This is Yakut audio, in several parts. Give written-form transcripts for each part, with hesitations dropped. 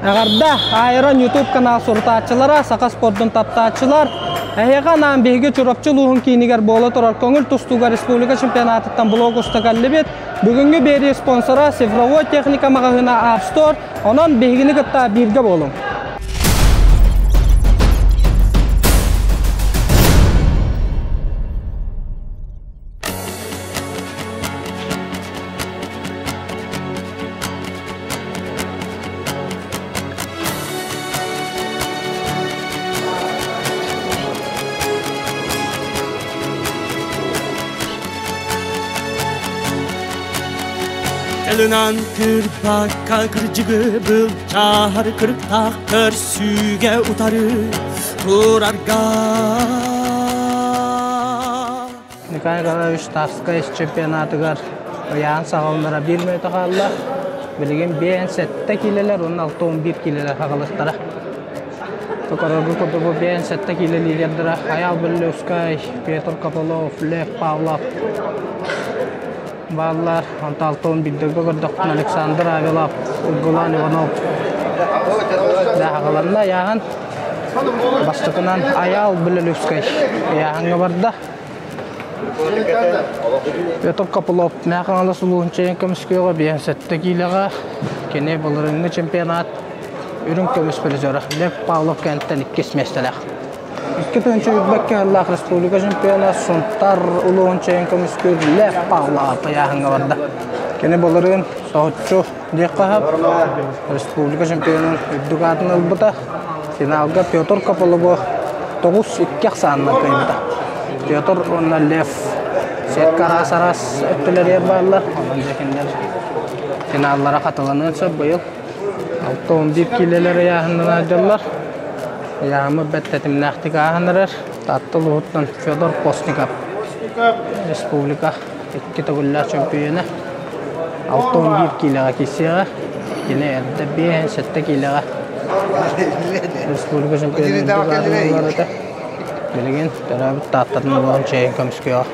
Эҕэрдэ! Айрон YouTube канал сурутааччылара, саха спордун таптааччылар, эһиэхэ анаан биһиги Чурапчы улууһун киинигэр буола турар көҥүл тустууга республика чемпионатыттан блог уста кэллибит. Бүгүҥҥү биэрии спонсора цифровой техника маҕаһыына App Store. Онон биһигини кытта бииргэ буолуҥ. Тылынан кырбакка кырдьыгы былдьаһар кырыктаах көрсүүгэ утары турарга. Николай Николаевич Тарскай чемпионатыгар ыйаан саҕаланара биир мүнүүтэ хаалла. Билигин 5-7 киилэлэр уонна 6-11 киилэлэр хаҕылыктара. Токорорго курдук бу 5-7 киилэ лидердара Айал Беллевскай, Петр Копылов, Лев Павлов бааллар. Онтон 6-11-дэргэ көрдөхпүнэ Александр Авелов, Уйгулан Иванов хаҕыланна ыйааһын. Бастакынан Айал Беллевскай ыйааһыҥҥа барда. Петр Копылов Мэҥэ Хаҥалас улууһун чэйин көмүскүөҕэ 57 киилэҕэ кини былырыыҥҥы чемпионат үрүҥ көмүс призера Лев Павлов кэнниттэн иккис миэстэлээх. 2021 сыллаах республика чемпиона Сунтар улууһун чэйин көмүскүүр Лев Павлов ыйааһыҥҥа барда. Кини былырыын соһуччу диэххэ сөп республика чемпионун үрдүк аатын ылбыта. Финалга Петр Копылову 9-2 ахсаанынан кыайбыта. Петр уонна Лев сетка араас-араас өттүлэригэр бааллар. Онон дьэ кинилэр финаллара хатыланыан сөп быйыл. 6-11 киилэлэр ыйааһыннан аадьаллар. Ыйааһыммыт бэрт тэтимнээхтик ааһан эрэр. Таатта улууһуттан Федор Постников республика икки төгүллээх чөмпүйүөнэ. 61 киилэҕэ киирсиэҕэ. Кини эрдэ 57 киилэҕэ республика чемпионун үрдүк этэ. Билигин төрөөбүт Тааттатын улууһун чэйин көмүскүөҕэ.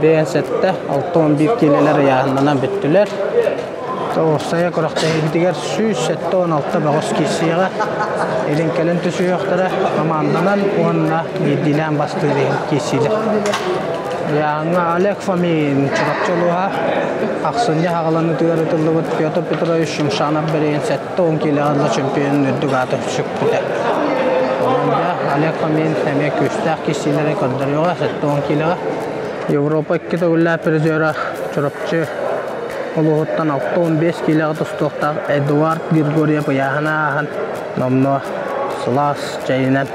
57, 61 киилэлэр ыйааһыннанан бүттүлэр. Уопсайа күрэхтэһиибитигэр 176 бөҕөс киирсиэҕэ. Илин-кэлин түсүһүөхтэрэ хамаанданан уонна биирдиилээн бастыыр иһин киирсиилэр. Ыйааһыҥҥа Олег Фомин Чурапчы улууһа ахсынньы хаҕыланыытыгар ытыллыбыт Петр Петрович Шимшанов бэриэн 70 киилэҕэ дылы чемпионун үрдүк ааты сүкпүтэ. Онон дьэ Олег Фомин эмиэ күүстээх киирсиилэри көрдөрүөҕэ 70 киилэҕэ. Европа икки төгүллээх призера Чурапчы улууһуттан 65 киилэҕэ тустуохтаах Эдуард Григорьев ыйааһына ааһан номнуо сылаас чэйинэн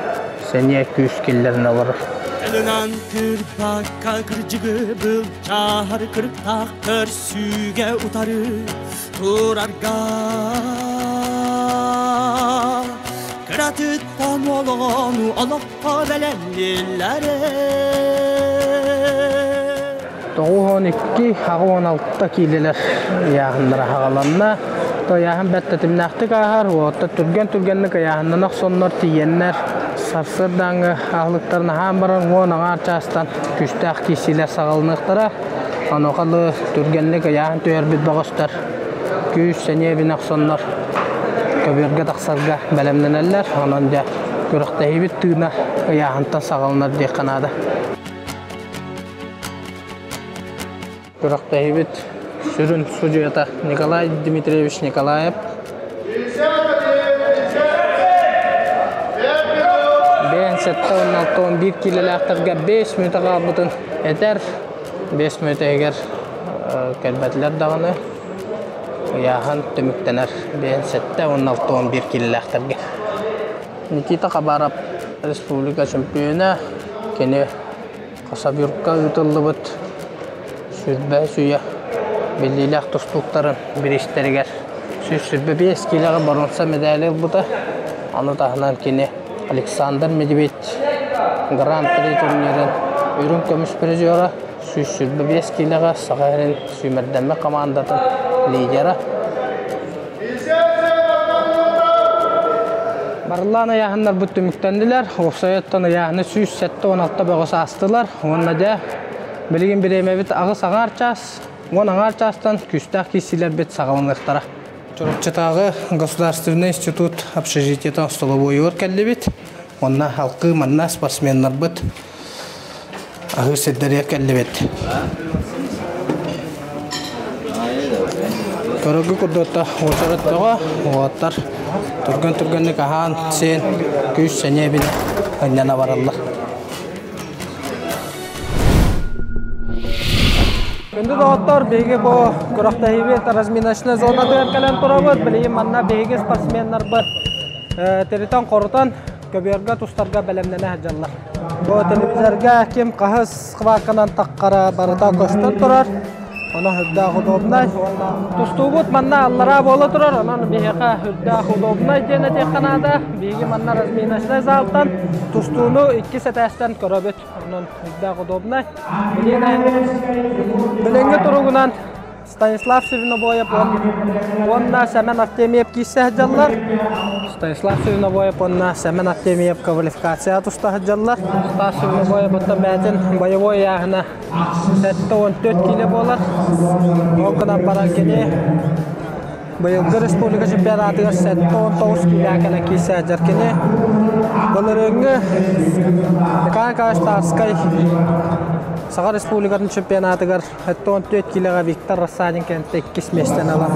сэниэ күүс киллэринэ олорор. Ылынан кырбакка кырдьыгы былдьаһар кырыктаах көрсүүгэ утары турарга кыратыттан олоҕону олоххо бэлэмниллэрэ. 92, 86 киилэлэр ыйааһыннара хаҕаланна. Ыйааһын бэрт тэтимнээхтик ааһар, уоттар түргэн-түргэнник ыйааһыннана охсоннор тиийэннэр сарсыардааҥҥы аһылыктарын аһаан баран уон аҥаар чаастан күүстээх киирсиилэр саҕаланыахтара. Онуоха түргэнник ыйааһын түһэрбит бөҕөстөр күүс сэниэ эбинэ охсоннор көбүөргэ тахсарга бэлэмнэнэллэр. Онон дьэ күрэхтэһиибит тыына ыйааһынтан саҕаланар диэххэ наада. Күрэхтэһиибит сүрүн судьуйата Николай Дмитриевич Николаев. Бэйэн 76 киилэлээхтэргэ 5 мүнүүтэ хаалбытын этэр. 5 мүнүүтэ иһигэр кэлбэтилэр даҕаны ыйааһын түмүктэнэр. Бэйэн 76 киилэлээхтэргэ. Никита Хабаров республика чөмпүйүөнэ. Кини Хасавюртка ыытыллыбыт 105 үйэ биллиилээх тустууктарын бириистэригэр 125 киилэҕэ боруонса мэдээли ылбыта. Ону таһынан кини Александр Медведь Гран-при турнирын үрүҥ көмүс призера, 125 киилэҕэ Саха сирин сүүмэрдэммит хамаандатын лидера. Барыллаан ыйааһыннарбыт түмүктэннилэр. Уопсайыттан ыйааһыны 176 бөҕөс аастылар. Уонна дьэ, билигин бириэмэбит аҕыс аҥаар чаас. Уон аҥаар чаастан күүстээх киирсиилэрбит саҕаланыахтара. Чурапчытааҕы государственный институт общежитиета остолобуойугар кэллибит. Онно халкыы манна спортсменнарбыт аһыыр сирдэригэр кэллибит. Көрөргө курдук уочарат бөҕө, уолаттар түргэн-түргэнник аһаан, сиэн, күүс сэниэ эбинэ ынньана бараллар. Күндү доҕоттор, биһиги бу күрэхтэһиибит разминочнай зонатыгар кэлэн турабыт. Билигин манна биһиги спортсменнарбыт тиритэн-хорутан көбүөргэ тустарга бэлэмнэнэ сылдьаллар. Бу телевизорга ким хаһыс схватканан таххара барыта көстөн турар. Онон үрдээх удобнай. Тустуубут манна аллараа буола турар, онон биһиэхэ үрдээх удобнай диэн этиэххэ наада. Биһиги манна разминочнай залтан тустууну иккис этээстэн көрөбүт. Онон үрдээх удобнай. Билиҥҥи туругунан Станислав Свинобоев уонна Сэмэн Артемьев киирсэ сылдьаллар. Станислав Свинобоев уонна Сэмэн Артемьев квалификация туста сылдьаллар. Стас Свинобоев оттон бэйэтин боевой ыйааһына 74 киилэ буолар. Ол гынан баран кини быйылгы республика чемпионатыгар 79 киилэ кэлэн киирсэ сылдьар. Кини былырыыҥҥы Николай Николаевич Тарскай Саха Республикатын чемпионатыгар 74 киилэҕэ Виктор Рассадин кэнтэ иккис миэстэни ылан.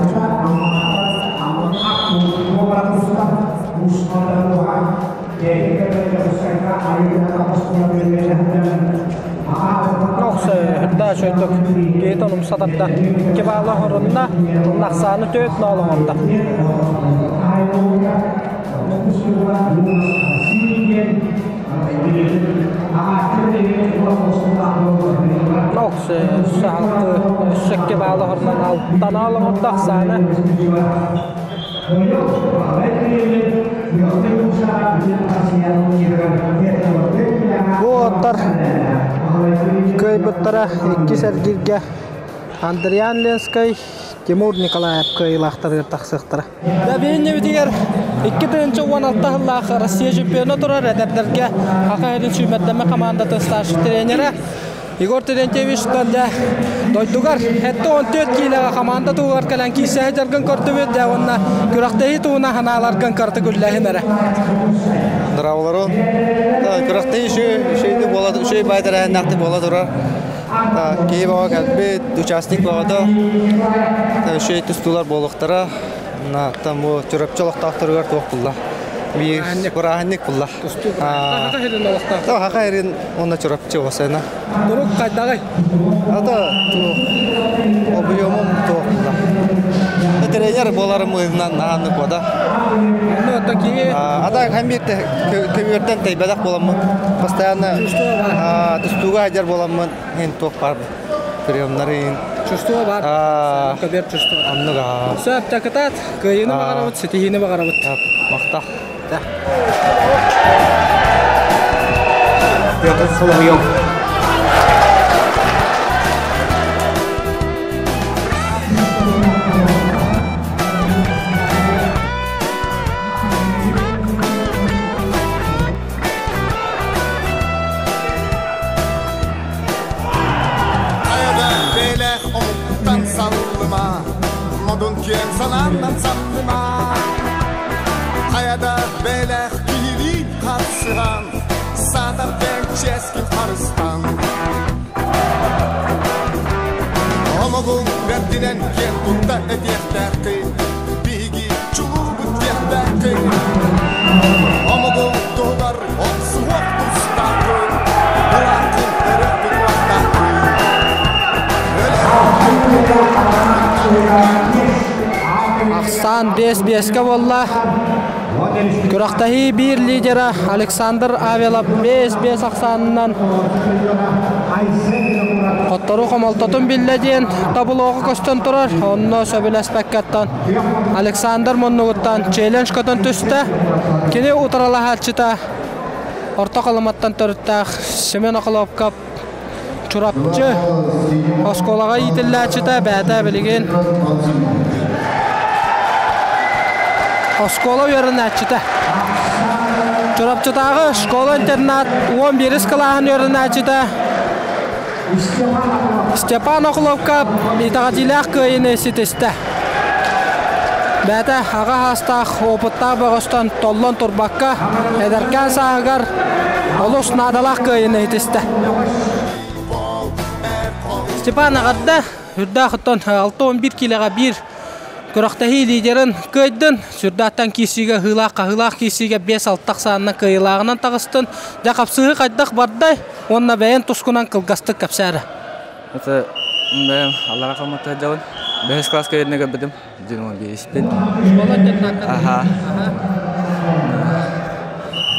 Охсо шөйдүк киһитин умса тарда. Икки баала хорунна, нахсааны төт ноолоҥордо. Өссөкке баалы хорунан алтан оҥордо ахсаана. Бу оттор кыайбыттара иккис эргииргэ Андриан Ленскэй, Тимур Николаев кыайыылаахтарыгар тахсыахтара. Бэбиһинньэбитигэр 2016 сыллаах Россия чемпиона турар эдэрдэргэ Саха сирин сүүмэрдэммит хамаандатын старший тренерэ Егор Терентьевич дьэ дойдугар 74 киилэҕэ хамаанда туһугар кэлэн киирсэ сылдьаргын көрдүбүт дьэ уонна күрэхтэһии туһунан санааларгын кыратык үллэһин эрэ. Здраволору. Күрэхтэһии үчүгэй буола үчүгэй баай тэрээһиннээхтик буола турар. Киһи бөҕө кэлбит, участник бөҕөтө. Үчүгэй тустуулар буолуохтара. Там бу Чурапчы олохтоохторугар туох булла? Биир бырааһынньык булла. Саха сирин олохтоох. Саха сирин уонна Чурапчы осена. Турук хайдаҕый? Ата объемум туох булла. Тренер буоларым быһыытынан наһааннык бода. Ну, такие... Ата хамбир көбүөртэн тэйбэтэх буоламмын постоянно тустууга сылдьар буоламмын иһин туох баар приемнарын Чувство бар. Көбүөр чувство. Оннук. Сөп, такытаат, кыайыыны баҕарабыт, ситиһиини баҕарабыт. Махтал. Петр Соловьев. Бэлэх омуктан саллыма, модун киэҥ санааннан самныма. Хайада бэлэх киһилиин харсыһан, саатар тэҥ чиэскин харыстан. Омогуҥ бэрдинэн киэн тутта этиэхтээххин, биһиги чулуубут диэхтээххин. Омогуҥ туһугар охсуһуох тустааххын, былааххын өрө тутуохтааххын. Ахсаан 5-5-ке буолла. Күрэхтэһии биир лидера Александр Авелов 5-5 ахсаанынан хотторуу хомолтотун биллэ диэн табылоҕу көстөн турар. Онно сөбүлэспэккэттэн Александр муннугуттан челлендж көтөн түстэ. Кини утаралаһааччыта Орто Халыматтан төрүттээх Семен Околовков Чурапчы оскуолаҕа иитиллээччитэ бэйэтэ билигин оскуола үөрэнээччитэ. Чурапчытааҕы школа-интернат 11 кылааһын үөрэнээччитэ Степан Охлопков итэҕэтиилээх кыайыыны ситистэ. Бэйэтэ аҕа саастаах опыттаах бөҕөстөн толлон турбакка, эдэркээн сааһыгар олус наадалаах кыайыыны ситистэ. Степан эҕэрдэ! Үрдээх оттон 6-11 киилэҕэ биир күрэхтэһии лидерин кыайдын. Сүрдээттэн киирсиигэ ыһыылаах-хаһыылаах киирсиигэ 5-6 ахсаанынан кыайыылааҕынан таҕыстын. Дьэ хапсыһыы хайдах бардай уонна бэйэн тускунан кылгастык кэпсээрэ. Это бэйэм аллара хамматта сылдьабын. Бэһис класска үөрэнэ көрбүтүм. Дьин биэспин. Аха.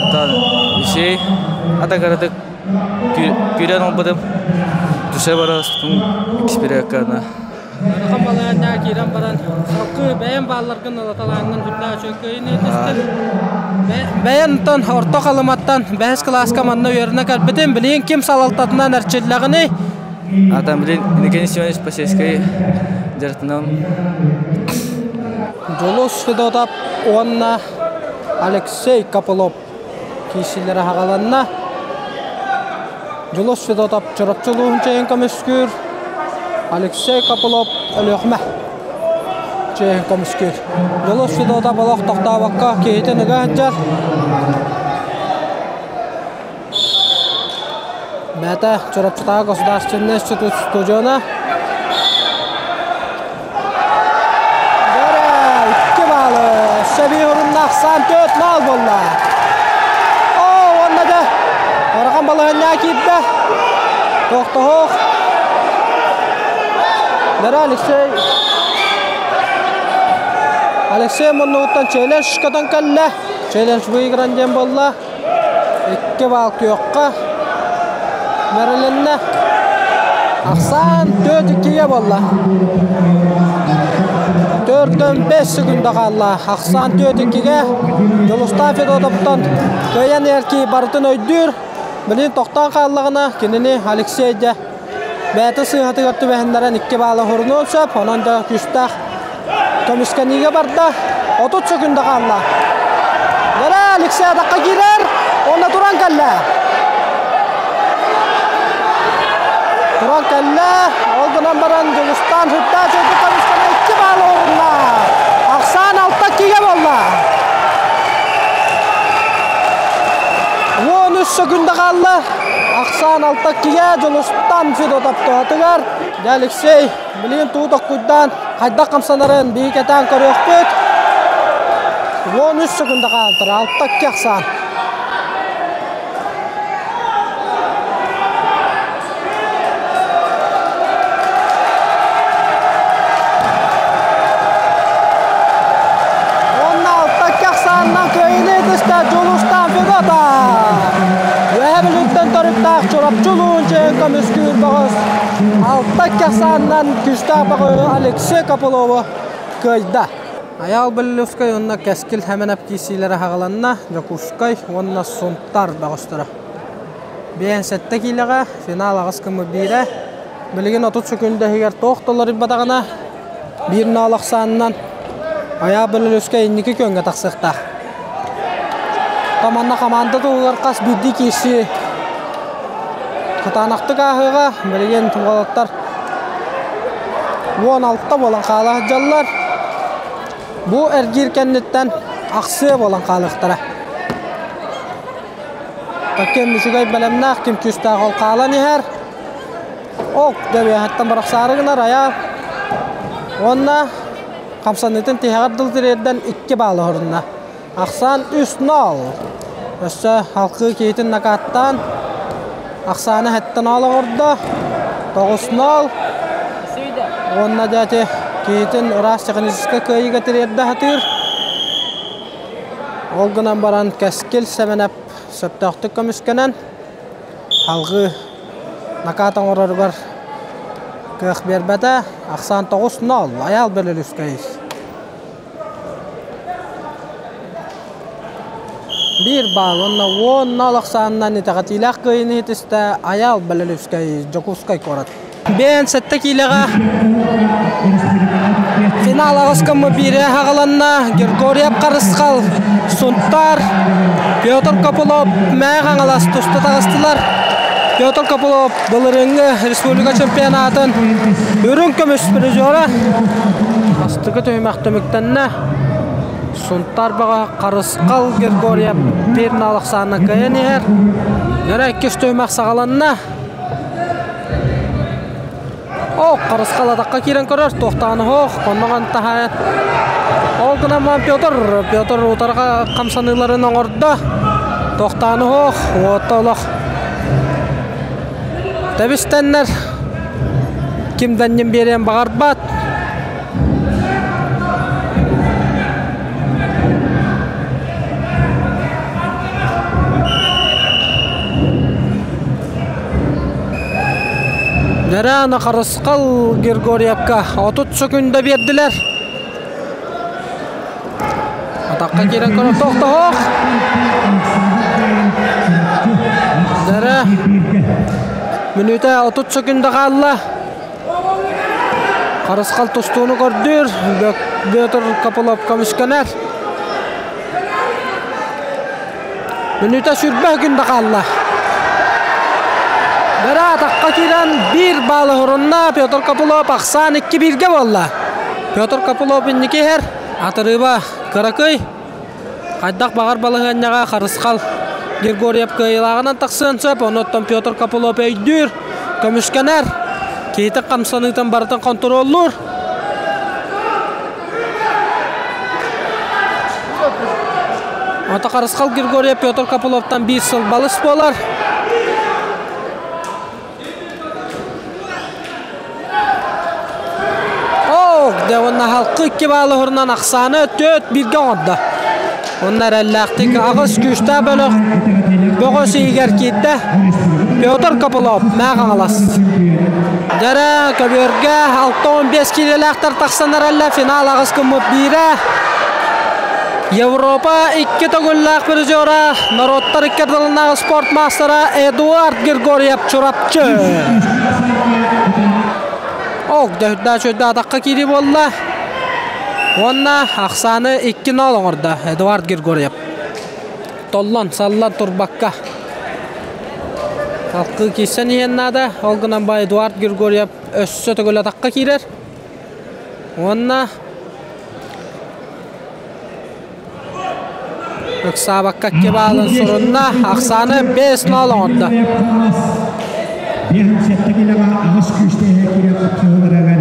Ата ишей ата кыратык күүрэн ылбытым. Душе бараспытым экспериаккана. Ыарахан балаһыанньаҕа киирэн баран, салгыы бэйэм баалларгын ылаталааҥҥын үрдээх үчүгэй түстүм. Бэйэн онтон Орто Халыматтан бэһис кылааска манна үөрэнэ кэлбитим. Билигин ким салалтатынан эрчиллэҕиний? А там блин, Иннокентий Семенович Посельскай дьарыктанан Дьулус Федотов уонна Алексей Копылов киирсиилэрэ аҕаланна. Дьулус Федотов Чурапчы улууһун чэйин көмүскүүр, Алексей Копылов Өлүөхүмэ чэйин көмүскүүр. Дьулус Федотов олох тохтообокко киһитин ыга сылдьар. Бэйэтэ Чурапчытааҕы государственнай институт устудьуона. Бэрэ, икки баалы Сәбии оруннаах сан 4 нал буолла. Оо, уонна да ыарахан балаһыанньа киирдэ. Тохтоһуох. Бэрэ Алексей Алексей муннугуттан челлендж көтөн кэллэ. Челлендж выигран диэн буолла. Икки баал күөххэ мэрилиннэ. Ахсаан төрт иккигэ буолла. Төртөн бэс секунда хаалла. Ахсаан төрт иккигэ Дьулустаан Федотовтан кыайан эрки барытын өйдүүр. Билин тохтоон хааллаҕына кинини Алексей дьэ бэйэтэ сыыһатыгар түбэһиннэрэн икки баалы хорунуон сөп. Онон да күүстээх Көмүскэниигэ барда. 30 секунда хаалла. Бэрэ Алексей атахха киирэр. Онно туран кэллэ. Туран кэллэ. Ол гынан баран Дьулустаан Сүрдээх Чөйдүк көмүскэнэ икки баал орунна. Ахсаан алта иккигэ буолла. 13 секунда хаалла. Ахсаан алта иккигэ Дьулустаан Федотов туһатыгар. Дьэ Алексей Билигин тугу токкуйдаан, хайдах хамсанарын биһиги кэтээн көрүөхпүт. 13 секунда хаалтар, 6-2 ахсаан. Уонна 6-2 ахсаанынан кыайыыны ытыста Дьулустаан Федотов. Үөһэ Бүлүүттэн төрүттээх Чурапчы улууһун чиэһин көмүскүүр бөҕөс Алта касааннан күүстээх бөҕөһү Алексей Копылову кыайда. Айаал Беллюскай уонна Кэскил Хэмэнэп киирсиилэрэ хаҕыланна Дьокуускай уонна Сунтаар бөҕөстөрө. 57 киилэҕэ финал аҕыс кымы биирэ. Билигин 30 секунда иһигэр туох да уларыйбатаҕына биир ноол ахсаанынан Айаал Беллюскай инники күөҥҥэ тахсыахтаах. Манна хамаанда туһугар хас биирдии киирсии кытаанахтык ааһыаҕа. Билигин уолаттар 16 буолан хаала сылдьаллар. Бу эргиир кэнниттэн ахсыа буолан хаалыахтара. Ким үчүгэй бэлэмнээх, ким күүстээх ол хаалан иһэр. Ок, дэбиэһэттэн бырахсаары гынар айаа. Уонна хамсаныытын тиһэҕэр дылы тириэрдэн икки баалы оһорунна. Ахсаан 3-0. Өссө халкыы киһитин накааттаан ахсааны хэттэн оол оҥордо. 9-0. Уонна дьэ ити киһитин ыраас техническэй кыайыыга тириэрдэ сатыыр. Ол гынан баран Кэскил Сэмэнэп сөптөөхтүк көмүскэнэн салҕыы накаат оҥороругар кыах биэрбэтэ. Ахсаан 9-0. Айаал Бөлөлүскэй. Биир баал уонна 10-0 ахсаанынан итэҕэтиилээх кыайыыны ситистэ Айаал Бөлөлүскэй Дьокуускай куорат. Бэйэн сэттэ киилэҕэ финал аҕыс гыммы биирэ аҕаланна Григорьев Харысхал Сунтаар Петр Копылов Мэҥэ Хаҥалас туста таҕыстылар. Петр Копылов былырыыҥҥы республика чемпионатын үрүҥ көмүс призера. Бастакы түһүмэх түмүктэннэ. Сунтаар бөҕө Харысхал Григорьев биир налахсаана кыайан иһэр. Нөрэ иккис түһүмэх саҕаланна. Ох, Харысхал атахха киирэн көрөр, туохтааны ох, онноҕон таһаайан. Ол гынан баран Петр, Петр утарга хамсаныыларын оҥордо. Туохтааны ох, уотта олох. Тэбистэннэр ким да анньын биэриэн баҕарбат. Нэрана Харысхал Григорьевка 30 сөкүндэ биэрдилэр. Атахха киирэн көрөр тохтоһох. Дэрэ мүнүүтэ 30 сөкүндэ хаалла. Харысхал тустууну көрдүүр. Петр Копылов көмүскэнэр. Мүнүүтэ сүрбэ күндэ хаалла. Бэрэ атахха киирэн биир баалы хорунна Петр Копылов ахсаан 2-1-ге буолла. Петр Копылов инники иһэр. Атырыыба кыракый. Хайдах баҕар балаһыанньаҕа Харысхал Григорьев кыайыылааҕынан тахсыан сөп. Онуттан Петр Копылов өйдүүр, көмүскэнэр. Киһитин хамсаныытын барытын хонтуруоллуур. Ото Харысхал Григорьев Петр Копыловтан биир сыл балыс буолар. Ох, дьэ уонна халкы икки баалы уһурунан ахсааны төрт бииргэ оҥордо. Онно эрэллээхтик аҕыс күүстээх бөлөх бөҕө сиһигэр киирдэ. Петр Копылов, Мээх Хаҥалас. Дьэрэ көбүөргэ 65 киилэлээхтэр тахсан эрэллэр. Финал аҕыс гыммыт биирэ. Европа икки төгүллээх призера, норуоттар икки ардыларынааҕы спорт маастара Эдуард Григорьев Чурапчы. Ок, дөһүрдээх үчүгэй атахха киирии буолла. Уонна ахсааны 2-0 оҥордо Эдуард Григорьев. Толлон, саллан турбакка. Халкы киирсэн иһэн наада. Ол гынан ба Эдуард Григорьев өссө төгүл атахха киирэр. Уонна Ыксаабакка икки баалын сурунна, ахсааны 5-0 оҥордо. 57 килоҕа аҕыс күүстээх киирэн хапсыһыыларыгар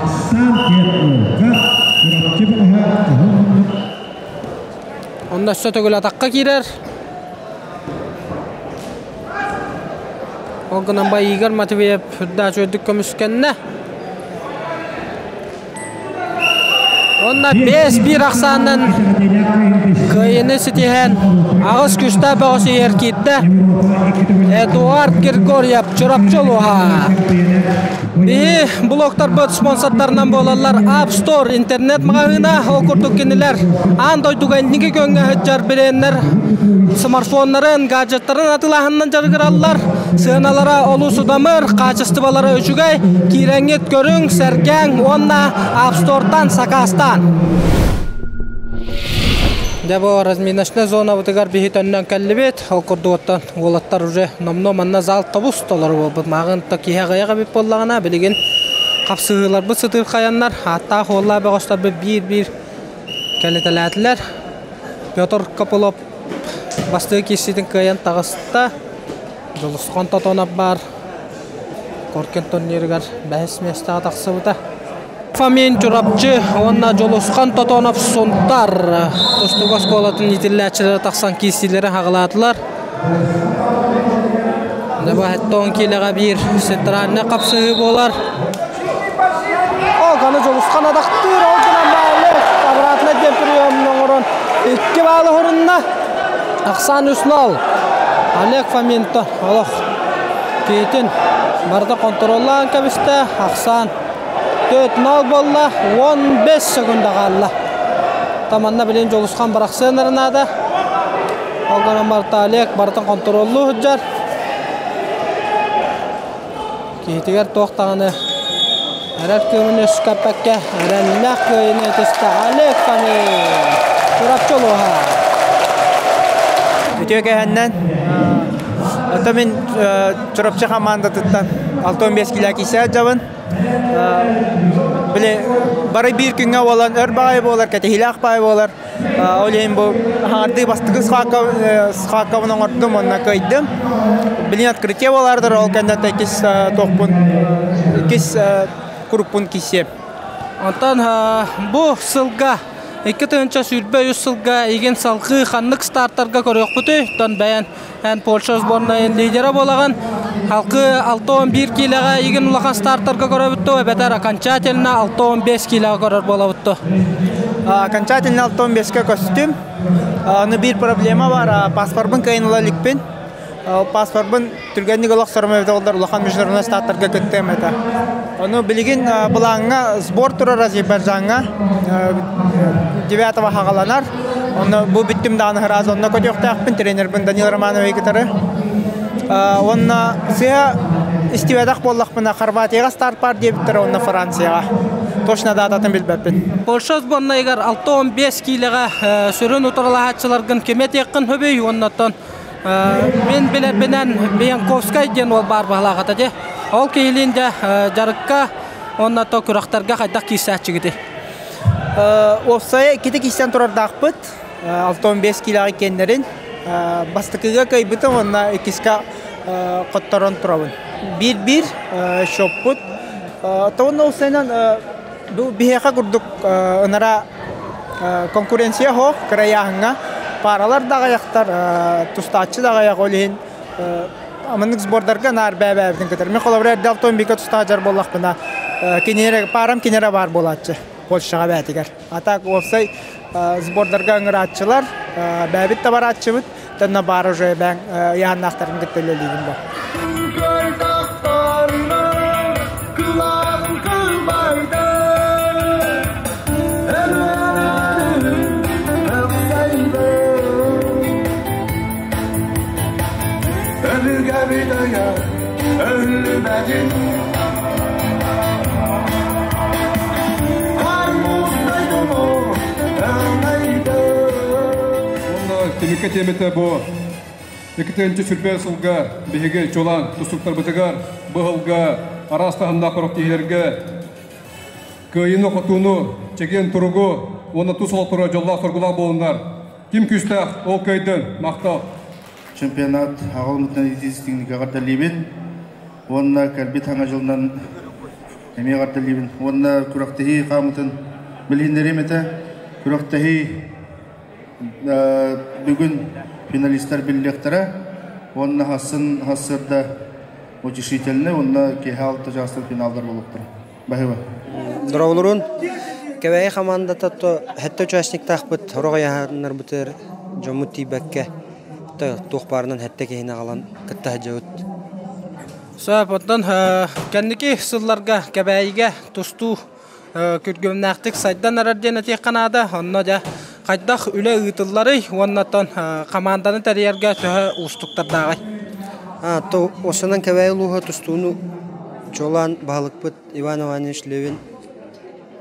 Ахсаан Киэп Чурапчы бөҕөһө Кыһыл муннук Онно өссө төгүл атахха киирэр. Ол гынан ба Игорь Матвеев үрдээх үчүгэйдик көмүскэннэ. Уонна 5-1 ахсаанынан кыайыыны ситиһэн аҕыс күүстээх бөҕөс иһэр киирдэ. Эдуард Григорьев Чурапчы улууһа. Биһи блогтарбыт спонсордарынан буолаллар App Store интернет маҕаһыына ол курдук кинилэр аан дойдуга инники күөҥҥэ сылдьар бренднэр смартфоннарын, гаджеттарын атыылааһынынан дьарыгыраллар. Сыаналара олус удамыр, хаачыстыбалара үчүгэй. Киирэҥҥит көрүҥ, сэргээҥ уонна App Store-тан сакаастаан. Дьэ бу разминочная зонабытыгар биһи төннөн кэллибит. Ол курдук оттон уолаттар уже номнуо манна зал тобус толору буолбут. Мааҕын то киһи аҕыйах эбит буоллаҕына, билигин хапсыһыыларбыт сытыырхайаннар, ааттаах уоллаах бөҕөстөрбүт биир-биир кэлитэлээтилэр. Петр Копылов бастакы киирсиитин кыайан таҕыста. Дьулусхан Тотонов баар Коркин турнирыгар бэһис миэстэҕэ тахсыбыта. Фомин Чурапчы уонна Дьулусхан Тотонов Сунтар тустуук оскуолатын иитиллээччилэрэ тахсан киирсиилэри хаҕылаатылар. Дебаһеттон киилэҕэ биир центральнай хапсыһыы буолар. Ол ганы Дьулусхан адахтыыр, ол гынан баалы обратно диэн приемун оҥорон икки баалы хорунна. Ахсаан 3-0. Олег Фоменко олох киһитин барыта контроллаан кэбистэ. Ахсаан 4-0 буолла. 15 секунда хаалла. Таманна билин Дьулусхан барахсыаннары наада. Ол гынан барыта Олег барытын контроллуу сылдьар. Киһитигэр туох даҕаны эрэл кыымын үөскэппэккэ эрэллээх кыайыыны ытыста Олег Фомин. Чурапчы улууһа. Үтүө кэһэннэн Ото мин Чурапчы хамаандатыттан 65 килэ киирсэ сылдьабын. Били бары биир күҥҥэ буолан өр баҕайы буолар, кэтэһиилээх баҕайы буолар. Ол иһин бу хаҥардыы бастакы схваткабын оҥордум уонна кыайдым. Билин открытие буолаардыр, ол кэннэ иккис туохпун, иккис куруппун киссиэм. Онтон бу сылга 2023 сылга игин салгыы ханнык стартарга көрүөхпүтүй? Оттон бэйэн эн Польша сборнайын лидера буолаҕын. Халкы 6-11 киилэҕэ игин улахан стартарга көрөбүт дуо, эбэтэр окончательно 6-15 киилэҕэ көрөр буолабыт дуо? Окончательно 6-15-ке көстүм. Аны биир проблема бар, паспорбын кыайын ыла иликпин. Паспорбын түргэнник олохсорум эбитэ буоллар улахан международный статтарга кыттыам этэ. Ону билигин былааҥҥа сбор турар Азербайджаҥҥа 9 хаҕаланар. Онно бу бүттүм даҕаны сразу онно көтүөхтээхпин тренербин Данил Романович кытары. Уонна сыа истибэтэх буоллахпына Хорватияҕа старт бар диэбиттэрэ уонна Францияҕа. Точно дататын билбэппин. Польша сборнайыгар 6-15 киилэҕэ сүрүн утарылаһааччыларгын кими этиэххин сөбүй уонна оттон Мин билэрбинэн Биянковскай диэн уол баар баһылаах этэ дии. Ол киһилиин дьэ дьарыкка уонна то күрэхтэргэ хайдах киирсээччигитий? Уопсайа иккитэ киирсэн турардаахпыт. 65 киилэҕэ иккиэннэрин. Бастакыга кыайбытым уонна иккискэ хотторон турабын. Биир-биир счеппут. Тоҕо уопсайынан бу биһиэхэ курдук ынара конкуренция суох кырайааһыҥҥа пааралар да аҕыйахтар, тустааччы да аҕыйах, ол иһин маннык сбордарга наар бэйэ-бэйэбитин кытары. Мин холобура эрдэ автомобильга тустаах дьар буоллахпына, кинилэр паарам кинилэрэ баар буолааччы Польшаҕа бээтигэр. А так уопсай сбордарга ыҥырааччылар, бэйэбит да барааччыбыт, тэннэ баар уже бэйэҥ ыйааннаахтарын кытта үлэлиигин бо. Түмүккэ тиэмэтэ бу 2 сүрбэ сылга биһиги чулан тустуктарбытыгар быһылга араас таһымнаах күрэхтэһиилэргэ кыайыыны-хотууну, чэгиэн туругу уонна тус олохторо дьоллоох-соргулаах буолуннар. Ким күүстээх, ол кыайдын. Махтал. Чемпионат аҕалымытынан итиистиҥник эҕэрдэлиибин уонна кэлбит саҥа дьылынан эмиэ эҕэрдэлиибин уонна күрэхтэһии хаамытын билиһиннэриэм этэ. Күрэхтэһии бүгүн финалистар биллиэхтэрэ уонна хассын сарсыарда утешительный уонна киэһэ алта чаастан финаллар буолуохтара. Баһыыба. Дороолорун Кэбээйи хамаандата то сэттэ участниктаахпыт сорох ыйааһыннарбытыгар дьоммут тиийбэккэ туох баарынан сэттэ киһини аҕалан кытта сылдьабыт. Сөп, оттон кэнники сылларга Кэбээйигэ тустуу күргүөмнээхтик сайдан эрэр диэн этиэххэ наада. Онно дьэ хайдах үлэ ыытылларый уонна оттон хамаанданы тэрийэргэ төһө уустуктардааҕый? То осынан Кэбээйи улууһа тустууну чуолаан баһылыкпыт Иван Иванович Левин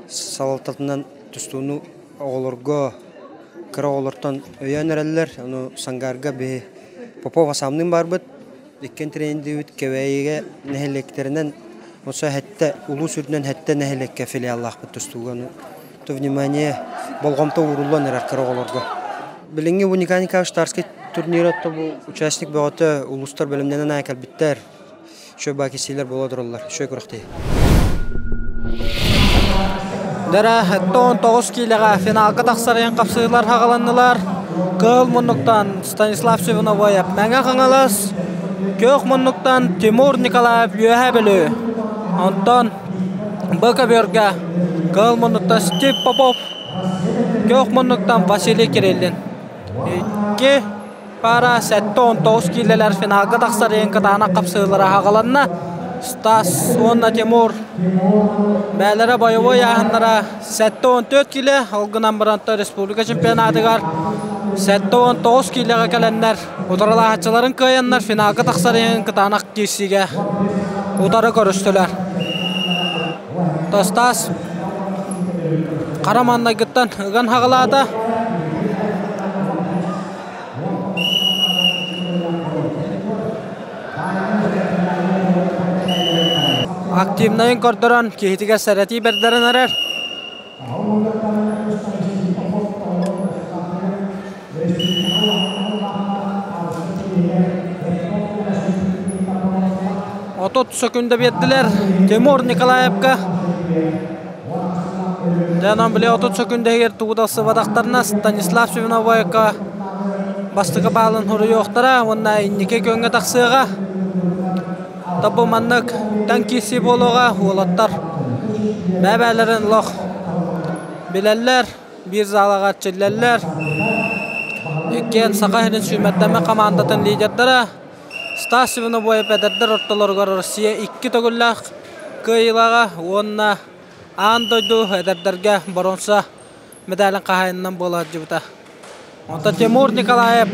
салалтатынан тустууну оҕолорго кыра оҕолортон өйөөн эрэллэр. Ону Сангаарга биһи Попов Асамныын баарбыт. Иккиэн тренердиибит Кэбээйигэ нэһилиэктэринэн оссо сэттэ улуус үрдүнэн сэттэ нэһилиэккэ филиаллаахпыт тустууга. Ону то внимание болҕомто ууруллан эрэр кыра оҕолорго. Билиҥҥи бу Николай Николаевич Тарский турнира бу участник бөҕөтө улуустар бэлэмнэнэн аайы кэлбиттэр. Үчүгэй баа киссиилэр буола тураллар. Үчүгэй күрэхтэһии. Дара 19 киилэҕэ финалга тахсар айан хапсыһыылар хаҕаланнылар. Кыыл муннуктан Станислав Севиновоев Мэҥэ Хаҥалас, Күөх муннуктан Тимур Николаев Үөһээ Бүлүү. Онтон Б көбүөргэ Кыыл муннуктан Стив Попов, Күөх муннуктан Василий Кириллин. Икки Пара 79 киилэлэр финалга тахсар иһин кытаанах хапсыһыылара аҕаланна. Стас уонна Тимур бээлэрэ бойобуой ааһыннара 74 киилэ, ол гынан баран республика чемпионатыгар 79 киилэҕэ кэлэннэр утарылаһааччыларын кыайаннар финалга тахсар иһин кытаанах киирсиигэ утары көрүстүлэр. Стас хара маҥнайгыттан ыган хаҕалаата. Активнайын көрдөрөн киһитигэр сэрэтии бэрдэрэн эрэр. 30 сөкүндэ биэрдилэр Тимур Николаевка. Дьэ, били 30 сөкүндэ иһигэр тугу да ылсыбатахтарына Станислав Семеновойка бастакы баалын суруйуохтара уонна инники күөҥҥэ тахсыаҕа. Тобу маннык тэҥ киирсии буолуоҕа уолаттар бэйэ-бэйэлэрин олох билэллэр, биир залаҕа эрчиллэллэр. Иккиэн Саха сирин сүүмэрдэммит хамаандатын лидердара Стас Свинобоев эдэрдэр ортолоругар Россия икки төгүллээх кыайыылааҕа уонна аан дойду эдэрдэргэ боруонса медалын хаһаайынынан буола сылдьыбыта. Онтон Тимур Николаев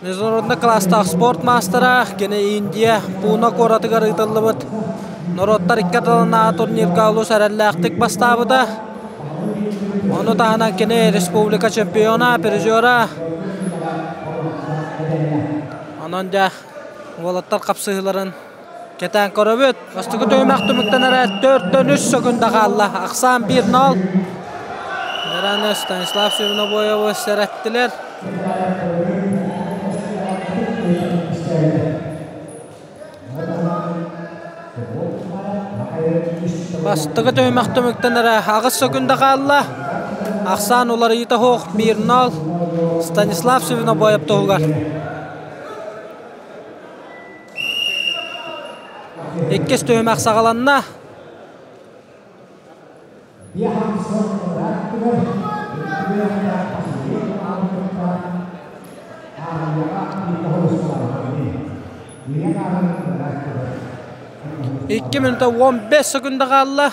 международный класстаах спорт маастара, кини Индия Пуна куоратыгар ыытыллыбыт норуоттар икки ардыларынааҕы турнирга олус эрэллээхтик бастаабыта. Ону таһынан кини республика чемпиона, призера. Онон дьэ уолаттар хапсыһыыларын кэтээн көрөбүт. Бастакы түһүмэх түмүктэнэрэ 4-3 сөкүндэ хаалла. Ахсаан 1-0. Нераны Станислав Свинобоевы сэрэттилэр. Бастакы түһүмэх түмүктэнэрэ аҕыс сөкүндэ хаалла. Ахсаан уларыйыыта суох 1-0 Станислав Свинобоев туһугар. Иккис түһүмэх саҕаланна. 2 минута 15 секунда хаалла.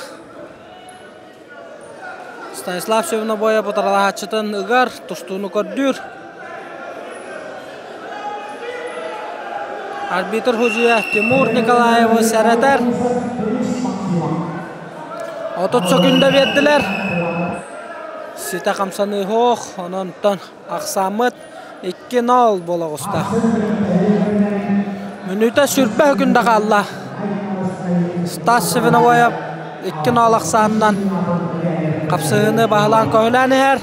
Станислав Севнобоев утарылаһааччытын ыгар, тустууну көрдүүр. Арбитр судьуйа Тимур Николаевы сэрэтэр. 30 секунда биэрдилэр. Ситэ хамсаныы суох, онон ахсааммыт 2-0 буола оҕуста. Мүнүүтэ сүрбэ күндэ хаалла. Стас Свиновоев 2-0 ахсаанынан хапсыһыыны баһылаан көһүлээн иһэр.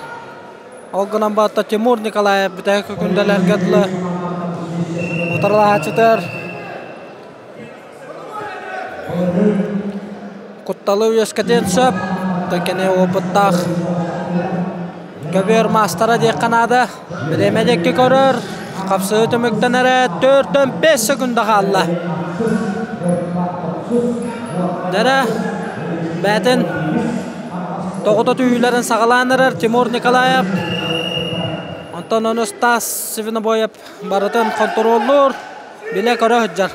Ол гынан барта Тимур Николаев бүтэһик күндэлэргэ дылы утарылаһааччытыгар Кутталы үөскэтиэн сөп, кини опыттаах көбүөр маастара диэххэ наада. Бириэмэ диэки көрөр, хапсыһыы түмүктэнэрэ 4-5 секунда хаалла. Дэрэ бэйэтин тоҕута түһүүлэрин саҕалаан эрэр Тимур Николаев. Онтон ону Стас Свинобоев барытын хонтуруоллуур, билэ-көрө сылдьар.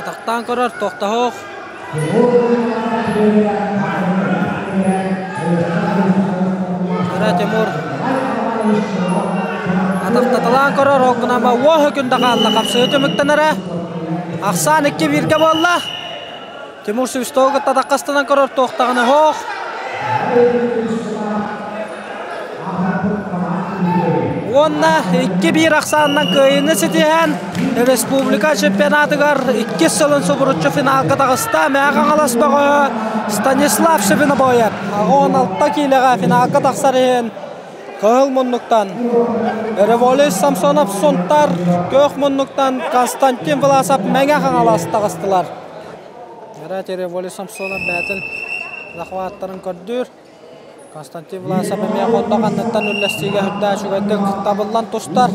Атахтаан көрөр, тохтоһуох. Кыра Тимур атахтаталаан көрөр, ол гынан уоһу күндэ хаалла, хапсыһыы түмүктэнэрэ. Ахсаан икки бииргэ буолла. Тимур Свистовы кытта атаххастанан көрөр туохтаҕына оһох. Уонна 2-1 ахсаанынан кыайыыны ситиһэн республика чемпионатыгар иккис сылын субуруччу финалга таҕыста Мэҥэ Хаҥалас бөҕөһө Станислав Шевинобоев 16 киилэҕэ финалга тахсар иһин Кыһыл муннуктан Революс Самсонов Сунтар, Көөх муннуктан Константин Власов Мэҥэ Хаҥалас таҕыстылар. Рати Революс Самсонов бэйэтин захваттарын көрдүүр. Константин Власов эмиэ хоннох анныттан үллэстиигэ үрдээх үчүгэйдик табыллан тустар.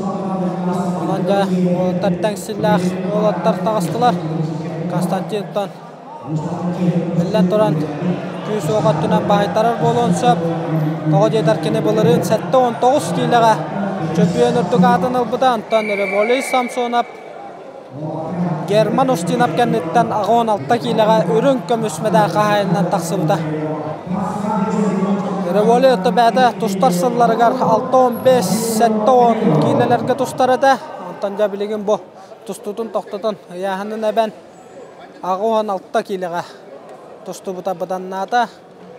Онон дьэ уолаттар тэҥ силлээх уолаттар таҕыстылар. Константинтан биллэн туран күүс-уох өттүнэн баһыйтарар буолуон сөп. Тоҕо диэтэр кини былырыын 79 киилэҕэ чөмпүйүөн үрдүк аатын ылбыта. Онтон Революс Самсонов Герман Устинов кэнниттэн 86 киилэҕэ үрүҥ көмүс мэдээ хаһаайынынан тахсыбыта. Революция бэйэтэ тустар сылларыгар 65-70 киилэлэргэ тустар этэ. Онтон дьэ билигин бу тустуутун тохтотон, ыйааһынын эбэн 86 киилэҕэ тустубута быданнаата.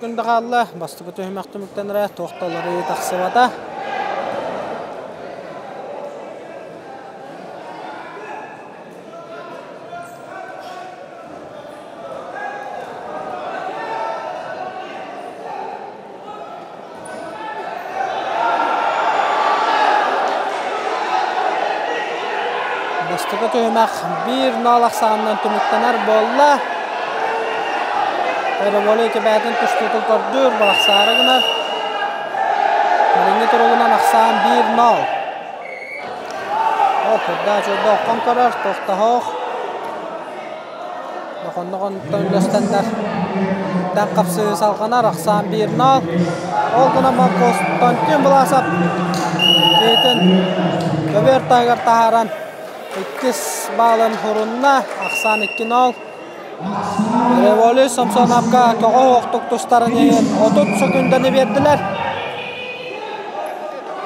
Күн да хаалла, бастакы түһүмэх түмүктэнэрэ, туох да уларыйыы тахсыбата. түһүмэх 1-0 ахсаанынан түмүктэнэр буолла. Револей кэбээтин тустуутун көрдүүр, барахсаары гынар. Билиҥҥи туругунан ахсаан 1-0. Ол курдаа чуйда оххон көрөр, тохтоһоох. Нохонноҕонтон үллэстэннэр тэн хапсыы салҕанар ахсаан 1-0. Ол гынан Константин Власов киһитин көбүөр таһыгар таһааран иккис баалын хурунна. Ахсаан 2-0. Революция Самсоновка көҕө оһохтук тустарын иһин 30 секундэни биэрдилэр.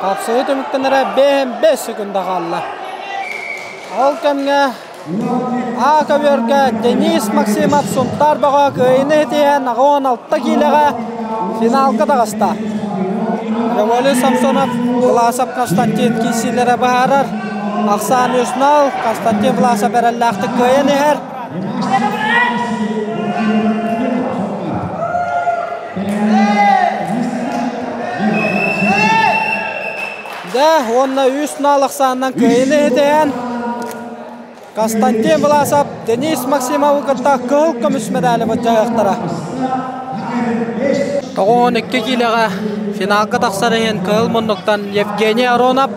Хапсыы түмүктэнэрэ 5 секунда хаалла. Ол кэмҥэ А көбүөргэ Денис Максимов Сунтаар бөҕө кыайыыны ситиһэн 16 киилэҕэ финалга таҕыста. Револий Самсонов, Власов Константин киирсиилэрэ быһаарар. Ахсаан 3-0, Константин Власов эрэллээхтик кыайан иһэр. Дэ уонна 3-0 ахсаанынан кыайыыны ситиһэн Константин Власов Денис Максимовы кытта кыһыл көмүс медали былдьаһыахтара. 92 киилэҕэ финалга тахсар иһин кыһыл муннуктан Евгений Аронов,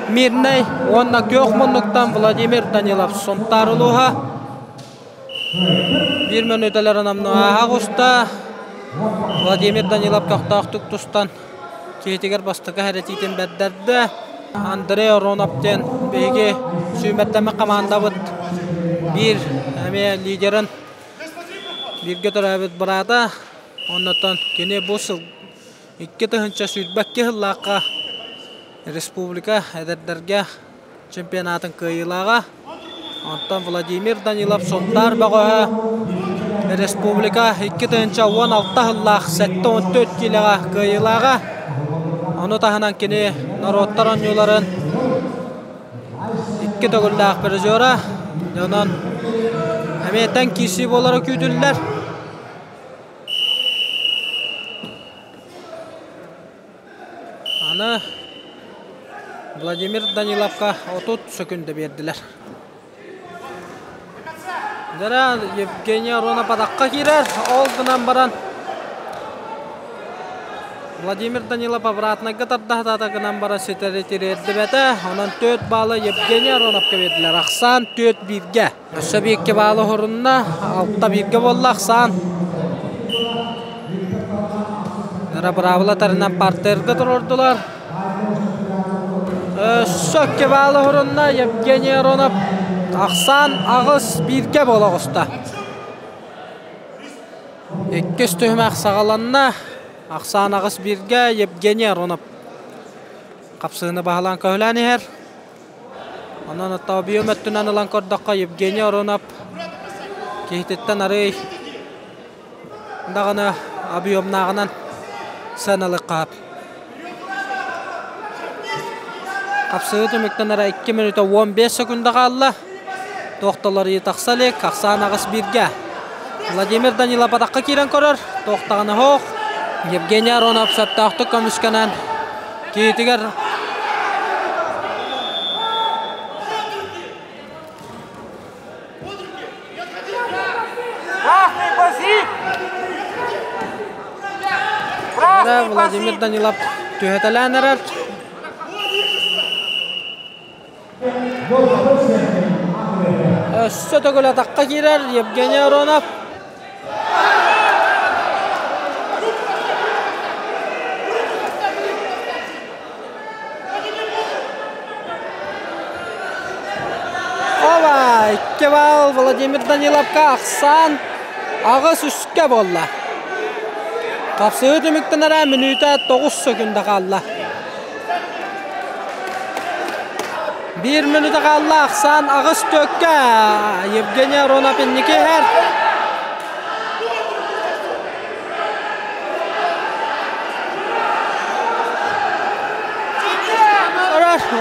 Мирнэй уонна күөх муннуктан Владимир Данилов Сунтаар улууһа. Биир мүнүүтэлэрин амнуһааһа оҕуста. Владимир Данилов көхтөөхтүк тустан киһитигэр бастакы хэрэтиитин бэрдэрдэ. Андрей Оронов диэн биһиги сүүмэрдэммит хамаандабыт биир эмиэ лидерин бииргэ төрөөбүт быраата. Оннуттан кини бу сыл 2022 сыллаахха республика эдэрдэргэ чемпионатын кыайыылааҕа. Онтон Владимир Данилов Сунтаар бөҕөһө республика 2016 сыллаах 74 киилэҕэ кыайыылааҕа. Ону таһынан кини норуоттар оонньууларын икки төгүллээх призера. Онон эмиэ тэҥ киирсии буолара күүтүллэр. Аны Владимир Даниловка 30 сөкүндэ биэрдилэр. Дара Евгений Аронов атахха киирэр. Ол гынан баран Владимир Данилов обратнайга тардаһатаата гынан баран ситэри тириэрдибэтэ. Онон 4 баалы Евгений Ароновка биэрдилэр. Ахсаан 4-1-гэ. Өссө бииргэ баалы уһурунна, алта бииргэ буолла ахсаан. Нара быраабыла тарынан партерга туруордулар. Өссө икки баалы уһурунна Евгений Аронов. Ахсаан аҕыс бииргэ буола оҕуста. Иккис түһүмэх саҕаланна. Ахсаан аҕыс бииргэ Евгений Аронов хапсыыны баһылаан көһүлээн иһэр. Онон оттообийум өттүнэн ылан көрдөххө Евгений Оронов киһититтэн арыый даҕаны объемнааҕынан сыаналыахха сөп. Хапсыһыы түмүктэнэрэ 2 мүнүүтэ 15 секунда хаалла. Туохталар тахса илик, ахсаан аҕыс бииргэ. Владимир Данилов атахха киирэн көрөр, туохтаҕына оһох. Евгений Аронов сөптөөхтүк көмүскэнэн киһитигэр Владимир Данилов түһэтэлээн эрэр. Өссө төгүл атахха киирэр Евгений Аронов. Оба, икки балл Владимир Даниловка ахсаан аҕыс үскэ буолла. Хапсыһыы түмүктэнэрэ мүнүүтэ 9 секунда хаалла. Биир мүнүүтэ хаалла ахсаан аҕыс төккө Евгений Аронов инники иһэр.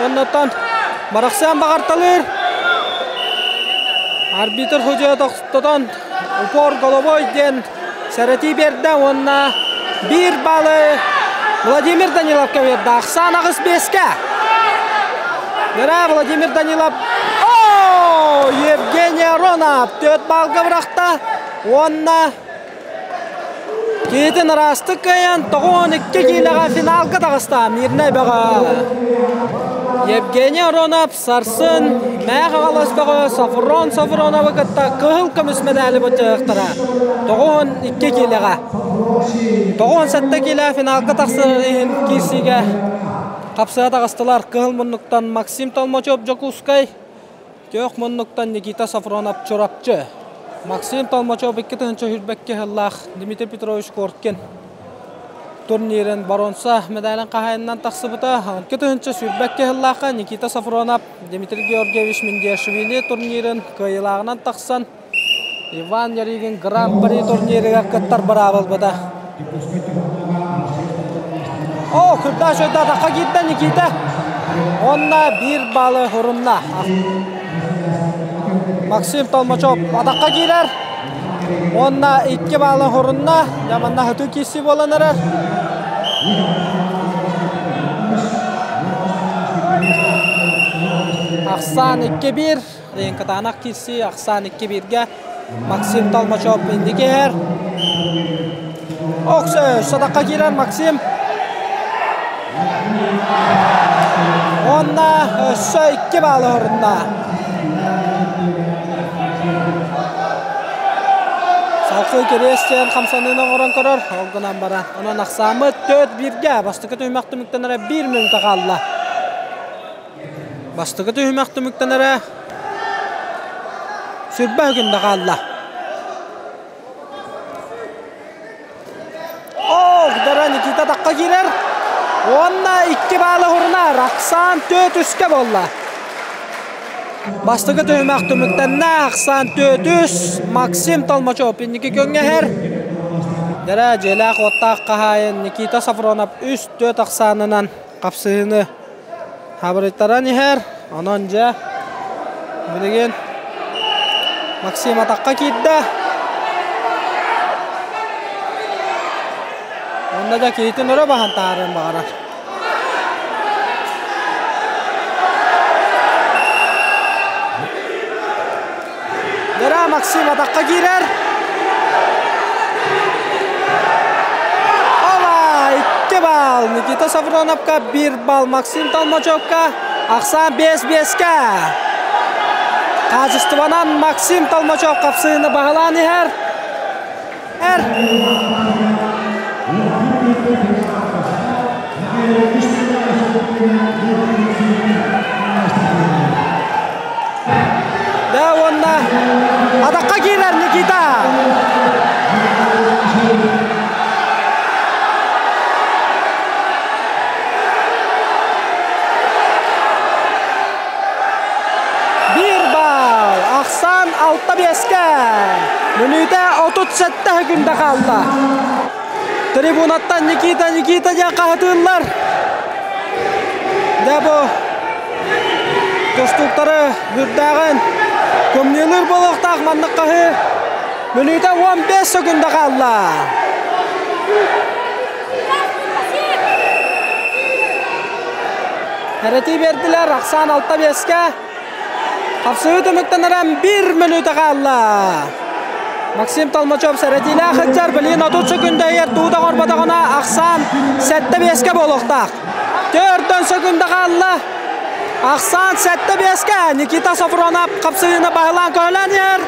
Оннуттан Барахсан баҕарталыыр. Арбитр судьуйа тохтотон упор головой диэн сэрэтии биэрдэ уонна биир баалы Владимир Даниловка биэрдэ. Ахсаан аҕыс биэскэ. Нара Владимир Данилов. О, Евгений Аронов 4 балга бырахта. Уонна Киһитин ыраастык кыайан 92 киилэҕэ финалга таҕыста Мирнэй бөҕө. Евгений Аронов сарсын Мээх аҕалас бөҕө Софрон Софроновы кытта кыһыл көмүс мэдээли былдьаһыахтара 92 киилэҕэ. 97 киилэ финалга тахсар иһин киирсиигэ хапсыһа таҕыстылар. Кыһыл муннуктан Максим Толмачев Дьокуускай, Күөх муннуктан Никита Софронов Чурапчы. Максим Толмачев 2022 сыллаах Дмитрий Петрович Коркин турнирын боруонса медалын хаһаайынынан тахсыбыта. 2022 сыллаахха Никита Софронов Дмитрий Георгиевич Миндиашвили турнирын кыайыылааҕынан тахсан Иван Ярыгин Гран-при турнирыгар кыттар быраабы ылбыта. О, кырдаа шойда атахха киирдэ Никита. Онна биир балы хурунна. Максим Толмачев атахха киирэр. Онна икки балы хурунна. Яманна хытыы киирсии буолан эрэр. Ахсаан 2-1. Кытаанах киирсии ахсаан 2-1-гэ Максим Толмачев инники иһэр. Оксө, садаққа киирэр Максим. Онна өссө 2 баалы орунна. Салқы керестен хамсаныны оңорон көрөр, ол гынан баран. Онон ахсаамыт 4-1-ге бастакы түһүмэх түмүктэнэрэ 1 мүнүүтэ хаалла. Бастакы түһүмэх түмүктэнэрэ сүрбэ күндэ хаалла. О, Дара Никита таққа киирэр. Уонна 2 баалы хурунар. Ахсаан 4-3-кэ буолла. Бастакы түһүмэх түмүктэннэ. Ахсаан 4-3. Максим Толмачев инники көҥҥэһэр. Дара дьиэлээх уоттаах хаһаайын Никита Сафронов 3-4 ахсаанынан хапсыһыыны хабырыйтаран иһэр. Онон дьэ билигин Максим атахха киирдэ. Онно да киһитин өрө баһан таһаарыан баҕарар. Дара Максим атахха киирэр. Ола! 2 балл Никита Сафроновка, 1 балл Максим Толмачевка. Ахсаан 5-5-ке. Хаачыстыбанан Максим Толмачев хапсыыны баһылаан иһэр. Эр. Да уонна атахха киирэр Никита. Биир баал. Ахсаан 6-5-ке. Мүнүүтэ 37 күндэ хаалла. Трибунаттан Никита, Никита диэн хаһытыыллар. Дэ бу тустууктары үрдээҕин кымньыылыыр буолуохтаах маннык хаһыы. Мүнүүтэ 15 секунда хаалла. Эрэтии биэрдилэр Ахсаан 6-5-ке. Хапсыһыы түмүктэнэрэн 1 мүнүүтэ хаалла. Максим Толмачев сэрэтиилээх сылдьар, билигин 30 секунда иһэр тугу да оҥорботоҕуна Ахсаан 7-5-ке буолуохтаах. 4 секунда хаалла. Ахсаан 7-5-ке Никита Софронов хапсыһыыны баһылаан көһөлөөн иһэр.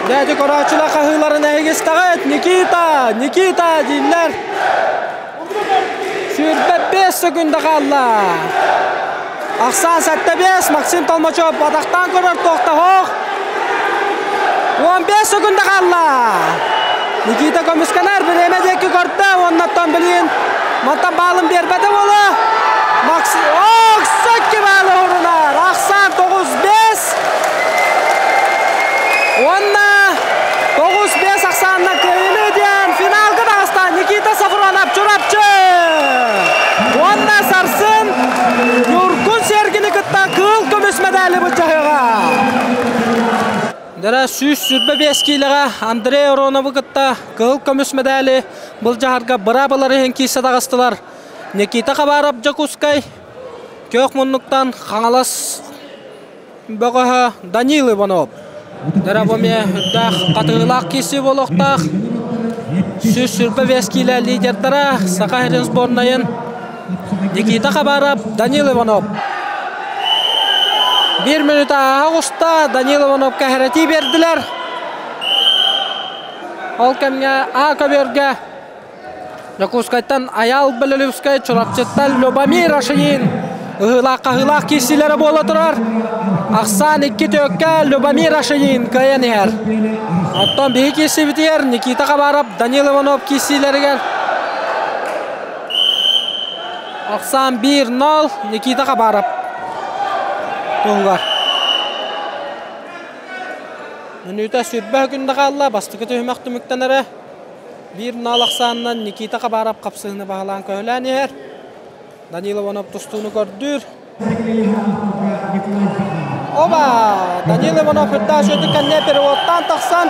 Дээти көрөөччүлэр хаһыыларын эһиги истэҕит. Никита, Никита дииллэр. 25 секунда хаалла. Ахсаан 7-5 Максим Толмачев атахтаан көрөр туохтаһоох. 15 секунда хаалла. Никита көмүскэнэр бириэмэ диэки көрдө уоннаттан билигин мантан баалын биэрбэтэ буола. Максим Оксакки баалы урунар. Ахсаан 9-5. Уонна 9-5 ахсаанна кыайыыны диэн финалга таҕыста Никита Сафронов Чурапчы. Уонна сарсын Ньургун Сергини кытта кыыл көмүс медали былдьаһыаҕа. Дара 125 киилэҕэ Андрей Ароновы кытта кыһыл көмүс медали былдьаһарга быраабылары иһин киирсэ таҕыстылар. Никита Хабаров Дьокуускай. Көх муннуктан Хаҥалас бөҕөһө Данил Иванов. Дөрөбөмиэ үрдээх хатыылаах киирсии буолуохтаах. 125 киилэ лидердара Саха сирин сборнайын Никита Хабаров, Данил Иванов. Биир мүнүүтэ ааһа оҕуста, Данил Ивановка хэрэтии биэрдилэр. Ол кэмҥэ А көбүөргэ Дьокуускайтан Айаал Белолюбскай, Чурапчыттан Любомир Ашиин ыһыылаах-хаһыылаах киирсиилэрэ буола турар. Ахсаан икки түөккэ Любомир Ашиин кыайан иһэр. Оттон биһи киирсибитигэр Никита Хабаров, Данил Иванов киирсиилэригэр Ахсаан 1-0 Никита Хабаров туһугар. Мүнүүтэ сүрбэ күндэ хаалла, бастакы түһүмэх түмүктэнэрэ. Биир нал ахсаанынан Никита Хабаров хапсыһыны баһылаан көһүлээн иһэр. Данил Иванов тустууну көрдүүр. Оба! Данил Иванов үрдээх үчүгэйдик кэннэ переводтаан тахсан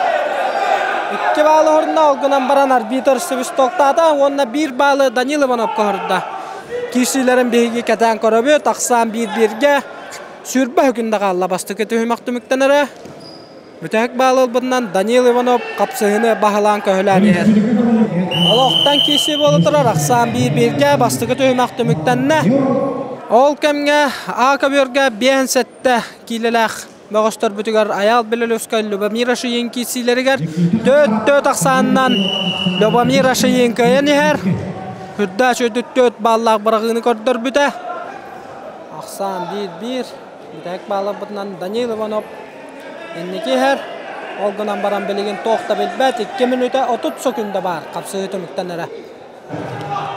икки баалы оһордо, ол гынан баран арбитр свистоктаата уонна биир баалы Данил Ивановка оһордо. Киирсиилэрин биһиги кэтээн көрөбүт, ахсаан биир-бииргэ сүүрбэ күндэ хаалла бастакы түһүмэх түмүктэнэрэ. Бүтэһик баал ылбытынан Данил Иванов хапсыһыыны баһылаан көһүлээн иһэр. Олохтон киирсии буола турар ахсаан биир-бииргэ бастакы түһүмэх түмүктэннэ. Ол кэмҥэ А көбүөргэ 57 киилэлээх бөҕөстөрбүтүгэр Айаал Белолюбскай Любомир Ашиин киирсиилэригэр төрт-төрт ахсаанынан Любомир Ашиин кыайан иһэр. Үрдээх үчүгэйдик төрт бааллаах быраҕыыны көрдөрбүтэ. Ахсаан биир-биир. Бүтэһик баалларбытынан Данил Иванов инники иһэр. Ол гынан баран билигин туох да билбэт. 2 мүнүүтэ 30 сөкүндэ баар. Хапсыһыы түмүктэнэрэ.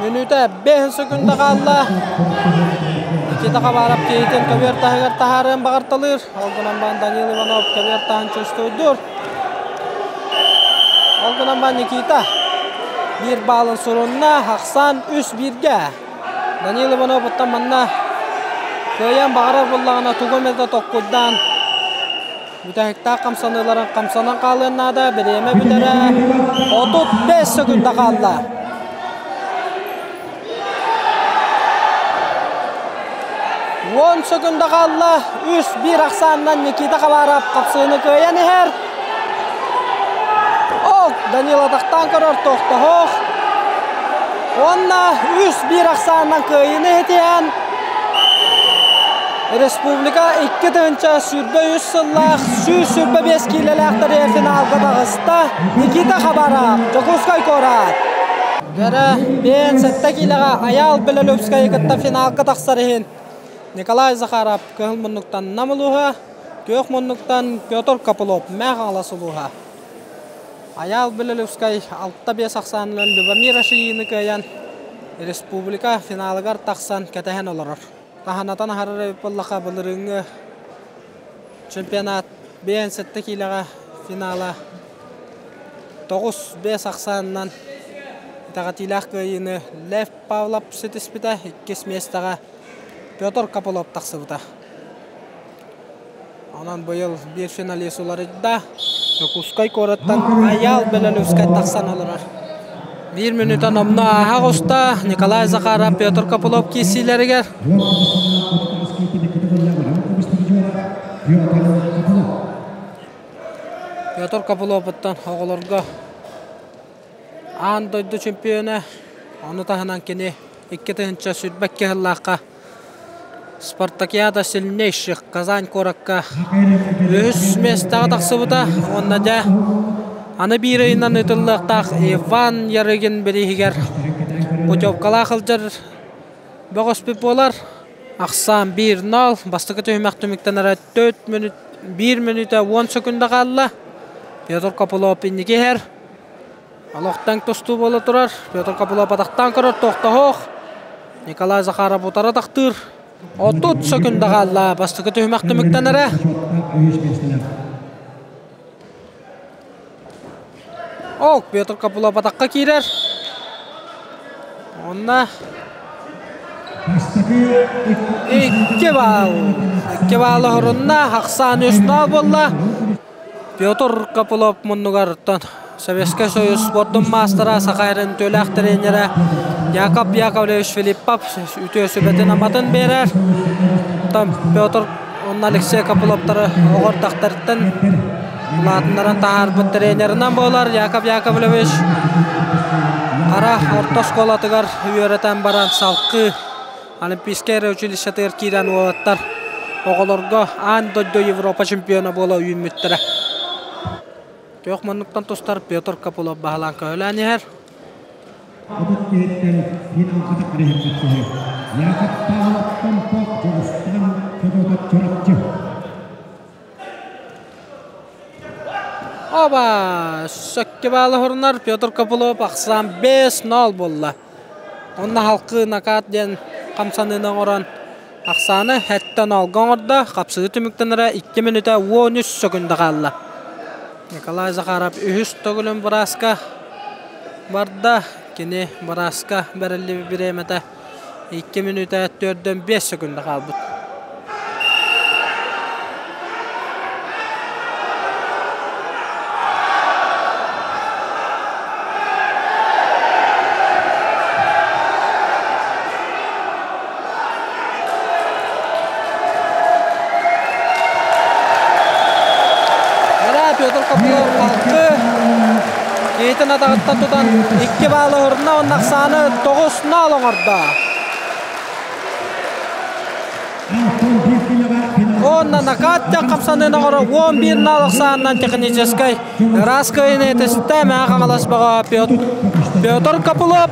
Мүнүүтэ 5 сөкүндэ хаалла. Никита Хабаров киһитин көбүөр таһыгар таһаарыан баҕарталыыр. Ол гынан баран Данил Иванов көбүөр таһын чувствуйдуур. Ол гынан баран Никита биир баалын сурунна. Ахсаан үс бииргэ. Данил Иванов оттон манна кыайан баҕарар буоллаҕына тугу эмэ да толкуйдаан бүтэһиктээх хамсаныыларын хамсанан хаалыан наада. Бириэмэ бүтэрэ 35 секунда хаалла. Уон секунда хаалла. Үс биир ахсаанынан Никита Хабаров хапсыыны кыайан иһэр. Ок, Данила тахтаан көрөр тохтоһох. Уонна үс биир ахсаанынан кыайыыны иһитиһэн республика 2023 сыллаах 125 киилэлээхтэри финалга таҕыста Никита Хабаров, Дьокуускай куорат. Дөрө 57 киилэҕэ Айаал Белолюбскайы кытта финалга тахсар иһин Николай Захаров кыһыл муннуктан Нам улууһа, Күөх муннуктан Петр Копылов, Мээх Хаҥалас улууһа. Айаал Белолюбскай 6-5 ахсаанынан Любомир Ашиины кыайан республика финалыгар тахсан кэтэһэн олорор. Таһанатан аһарар эбит буоллаха былырыыҥҥы чемпионат 57 киилэҕэ финала 9-5 ахсаанынан итэҕэтиилээх кыайыыны Лев Павлов ситиспитэ, иккис миэстэҕэ Петр Копылов тахсыбыта. Онон быйыл биир финалист уларыйда. Дьокуускай куораттан Айаал Белолюбскай тахсан олорор. Биир мүнүүтэ номнуо ааһа оҕуста Николай Захаров, Петр Копылов киирсиилэригэр. Петр Копыловуттан оҕолорго аан дойду чемпиона, ону таһынан кини 2022 сыллаахха Спартакиада сильнейших Казань куоракка үһүс миэстэҕэ тахсыбыта уонна дьэ аны биир ыйынан ыытыллыахтаах Иван Ярыгин бирииһигэр путевкалаах сылдьар бөҕөспүт буолар. Ахсаан 1-0 бастакы түһүмэх түмүктэнэрэ 4 мүнүүт 1 мүнүүтэ 10 секунда хаалла. Петр Копылов инники иһэр. Олохтон тустуу буола турар. Петр Копылов атахтаан көрөр, тохтоһуох. Николай Захаров утары атахтыыр. 30 секунда хаалла. Бастакы түһүмэх түмүктэнэрэ. Ок, Петр Копылов атахха киирэр. Онно икки баал. Икки баал оһорунна. Ахсаан үс нол буолла. Петр Копылов муннугар Советскай Союз спордун маастара, саха эрин төлөөх тренерэ Яков Яковлевич Филиппов үтүө сүбэтин аматын биэрэр. Оттон Петр уонна Алексей Копыловтары оҕордахтарыттан улаатыннаран таһаарбыт тренеринэн буолар Яков Яковлевич Хара орто оскуолатыгар үөрэтэн баран салгыы Олимпийскай эрэ училищетыгар киирэн уолаттар оҕолорго аан дойду Европа чемпиона буола үүммүттэрэ. Күөх муннуктан тустар Петр Копылов баһылаан көһөлөөн иһэр. Оба! Сөккө баалы хорунар Петр Копылов ахсаан 5-0 буолла. Онно халкы накат диэн хамсаныыны оҥорон ахсааны хэттэн алга оҥордо. Хапсыы түмүктэнэрэ 2 мүнүүтэ 13 сөкүндэ хаалла. Николай Захаров үһүс төгүлүн бырааска барда. Кини бырааска бэриллибит бириэмэтэ 2 мүнүүтэ 4-5 сөкүндэ хаалбыт. Петр Копылов халкы киһитин атаҕыттан тутан икки баалы уһурна уонна ахсааны 9-0 оҥордо. Уонна Накаття хамсаныын оҥоро 11-0 ахсаанынан техническэй ыраас кыайыыны этистэ Мэҥэ Хаҥалас бөҕө Петр Копылов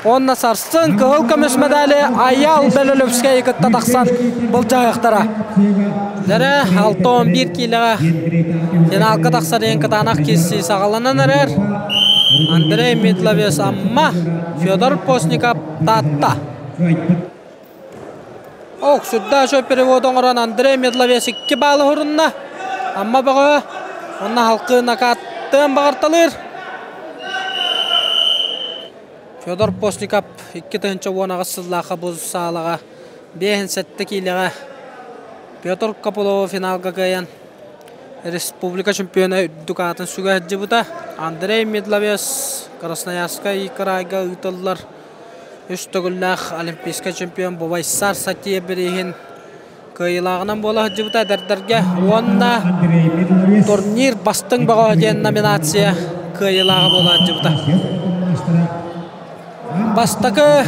Уонна сарсын кыһыл көмүс медали Айаал Белолюбскай кытта тахсан былдьаһыахтара. Дэрэ 6-11 киилэҕэ финалга тахсар диэн кытаанах киирсии саҕаланан эрэр. Андрей Мидловец Амма, Федор Постников Таатта. Ох, сүрдээх үчүгэй перевод оҥорон Андрей Медловец икки баалы уһурунна. Амма бөҕө уонна халкы накааттыан баҕарталыыр. Федор Постников 2018 сыллаахха бу саалаҕа 57 киилэҕэ Петр Копылову финалга кыайан республика чемпиона үрдүк аатын сүгэ сылдьыбыта. Андрей Медловец Красноярскай кыраайга ыытыллар үс төгүллээх олимпийскай чемпион Бувайсар Сатиев бирииһин кыайыылааҕынан буола сылдьыбыта эдэрдэргэ уонна турнир бастыҥ бөҕө диэн номинация кыайыылааҕа буола сылдьыбыта. Бастакы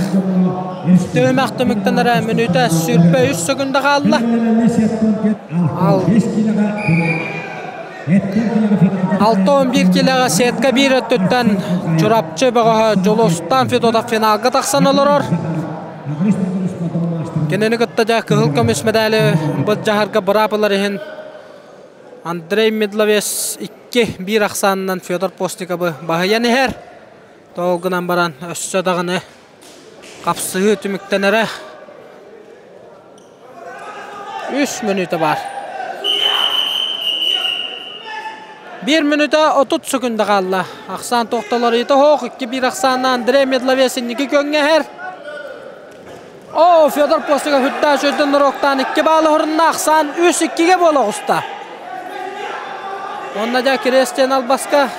түһүмэх түмүктэнэрэ мүнүүтэ 23 секунда хаалла. 6-11 килэҕэ сетка биир өттүттэн Чурапчы бөҕөһө Дьулустан Федотов финалга тахсан олорор. Кинини кытта дьэ кыһыл көмүс мэдээли былдьаһарга быраап ылар иһин Андрей Медловец 2-1 ахсаанынан Федор Постниковы баһыйан иһэр. Тоҕо гынан баран өссө даҕаны хапсыһыы түмүктэнэрэ үс мүнүүтэ баар. Биир мүнүүтэ 30 секунда хаалла. Ахсаан тохтолоруйта хоох 2-1 ахсаанна Андрей Медловец инники көҥҥэ иһэр. О, Федор Постников үрдээх үчүгэй норуоктаан икки баалы хорунна ахсаан 3-2-ге буола оҕуста. Уонна дьэ Кирестиан албаска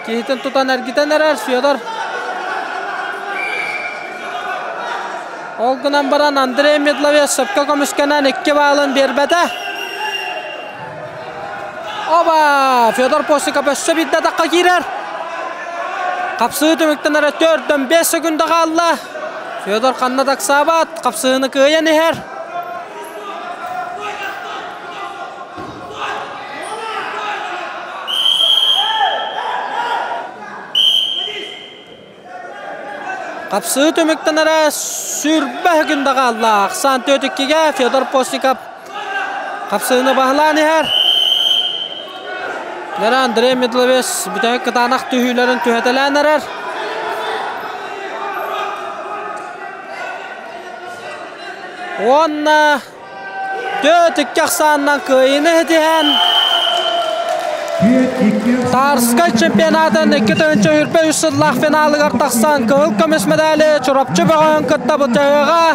киһитин тутан эргитэн эрэр Федор. Ол гынан баран Андрей Медловец сөпкө көмүскэнэн икки баалын биэрбэтэ. Оба! Федор Постников өссө биирдэ атахха киирэр. Хапсыы түмүктэнэрэ 4-5 секунда хаалла. Федор ханна да ыксаабат, хапсыыны кыайан иһэр. Хапсыы түмүктэнэрэ сүүрбэ секунда хаалла. Ахсаан 4-2-ге Федор Постников хапсыыны баһылаан иһэр. Лера Андрей Медловец бүтэһик кытаанах түһүүлэрин түһэтэлээн эрэр. Уонна 4-2 ахсаанынан кыайыыны ситиһэн Тарскай чемпионатын 2023 сыллаах финалыгар тахсан кыһыл көмүс медали Чурапчы бөҕөһүн кытта бутаһыаҕа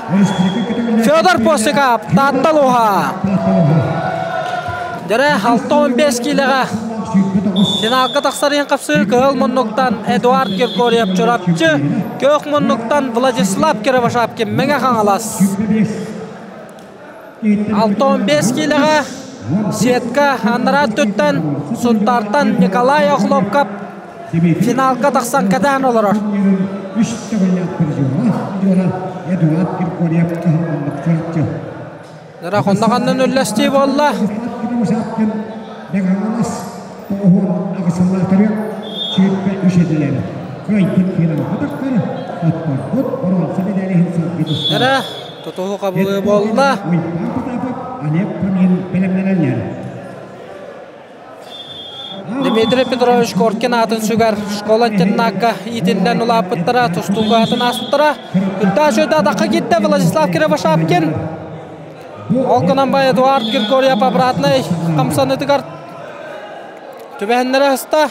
Федор Постников, Таатта улууһа. Дьэрэ 65 киилэҕэ финалга тахсар иһин хапсыы кыһыл муннуктан Эдуард Григорьев Чурапчы, көөх муннуктан Владислав Кировошапкин Мэҥэ Хаҥалас. 65 киилэҕэ сетка анараа өттүттэн Сунтаартан Николай Охлопков финалга тахсан кэтээн олорор. Нара хонноҕоннон үллэстии буолла. Нара тутуһу хабылыы буолла. Дмитрий Петрович Коркин аатын сүгэр школа-интернакка иитиллэн улааппыттара, тустууга аатын ааспыттара. Үрдээх үчүгэй атахха киирдэ Владислав Кривошапкин. Ол гынан ба Эдуард Григорьев обратнай хамсанытыгар түбэһиннэрэ аста.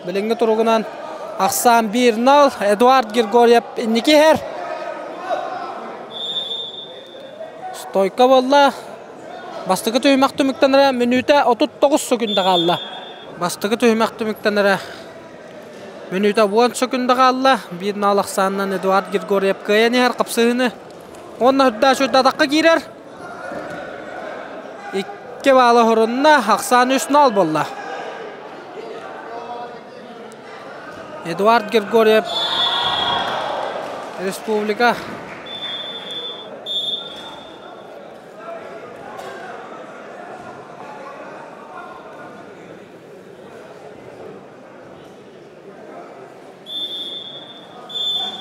Билиҥҥи туругунан ахсаан 1-0. Эдуард Григорьев инники иһэр. Стойка буолла. Бастакы түһүмэх түмүктэнэрэ мүнүүтэ 39 сөкүндэ хаалла. Бастакы түһүмэх түмүктэнэрэ мүнүүтэ 10 сөкүндэ хаалла. Биир наал ахсаанынан Эдуард Григорьев кыайан иһэр хапсыһыыны. Уонна үрдээх үрдэ атахха киирэр. Икки баала хорунна, ахсаан үс нал буолла. Эдуард Григорьев республика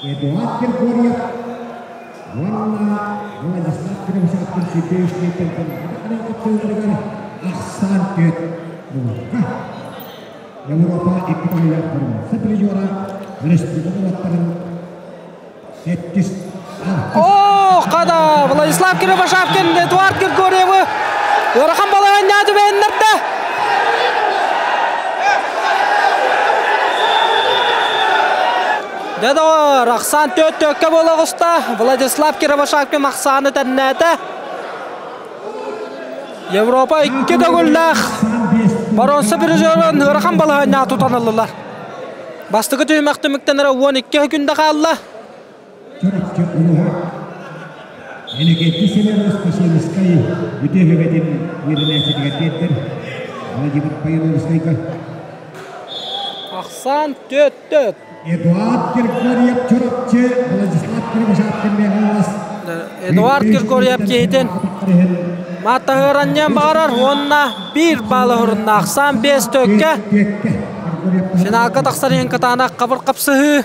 Эдуард Григорьев уонна Владислав Кривошапкин Сергеевич кыттыыларыгар ахсаан түөрт буолла. Европа икки төгүллээх боруонса призера республика уолаттарын сэттис О, қада Владислав Кривошапкин Эдуард Григорьевы ыарахан балаһыанньа түбэһиннэрдэ. Дьэ доҕор, ахсаан түөрт төккө буола оҕуста. Владислав Кривошапкин ахсааны тэннээтэ. Европа икки төгүллээх боруонса призерын ыарахан балаһыанньаҕа тутан ыллылар. Бастакы түһүмэх түмүктэнэрэ 12 күндэ хаалла. Чурапчы улууһа Энергетик Селена Спасиловскай үтүө үһүгэтин үөрэнээччитигэр тиэрдэр Владимир Паяновскайга. Ахсаан төрт-төрт. Эдуард Григорьев Чурапчы, Владислав Кривошапкин Мегалас. Эдуард Григорьев киһитин Матаһыранньан баҕарар уонна биир баалы орунна ахсаан биэс төккө. Финалга тахсар иһин кытаанах хабыр хапсыһыы.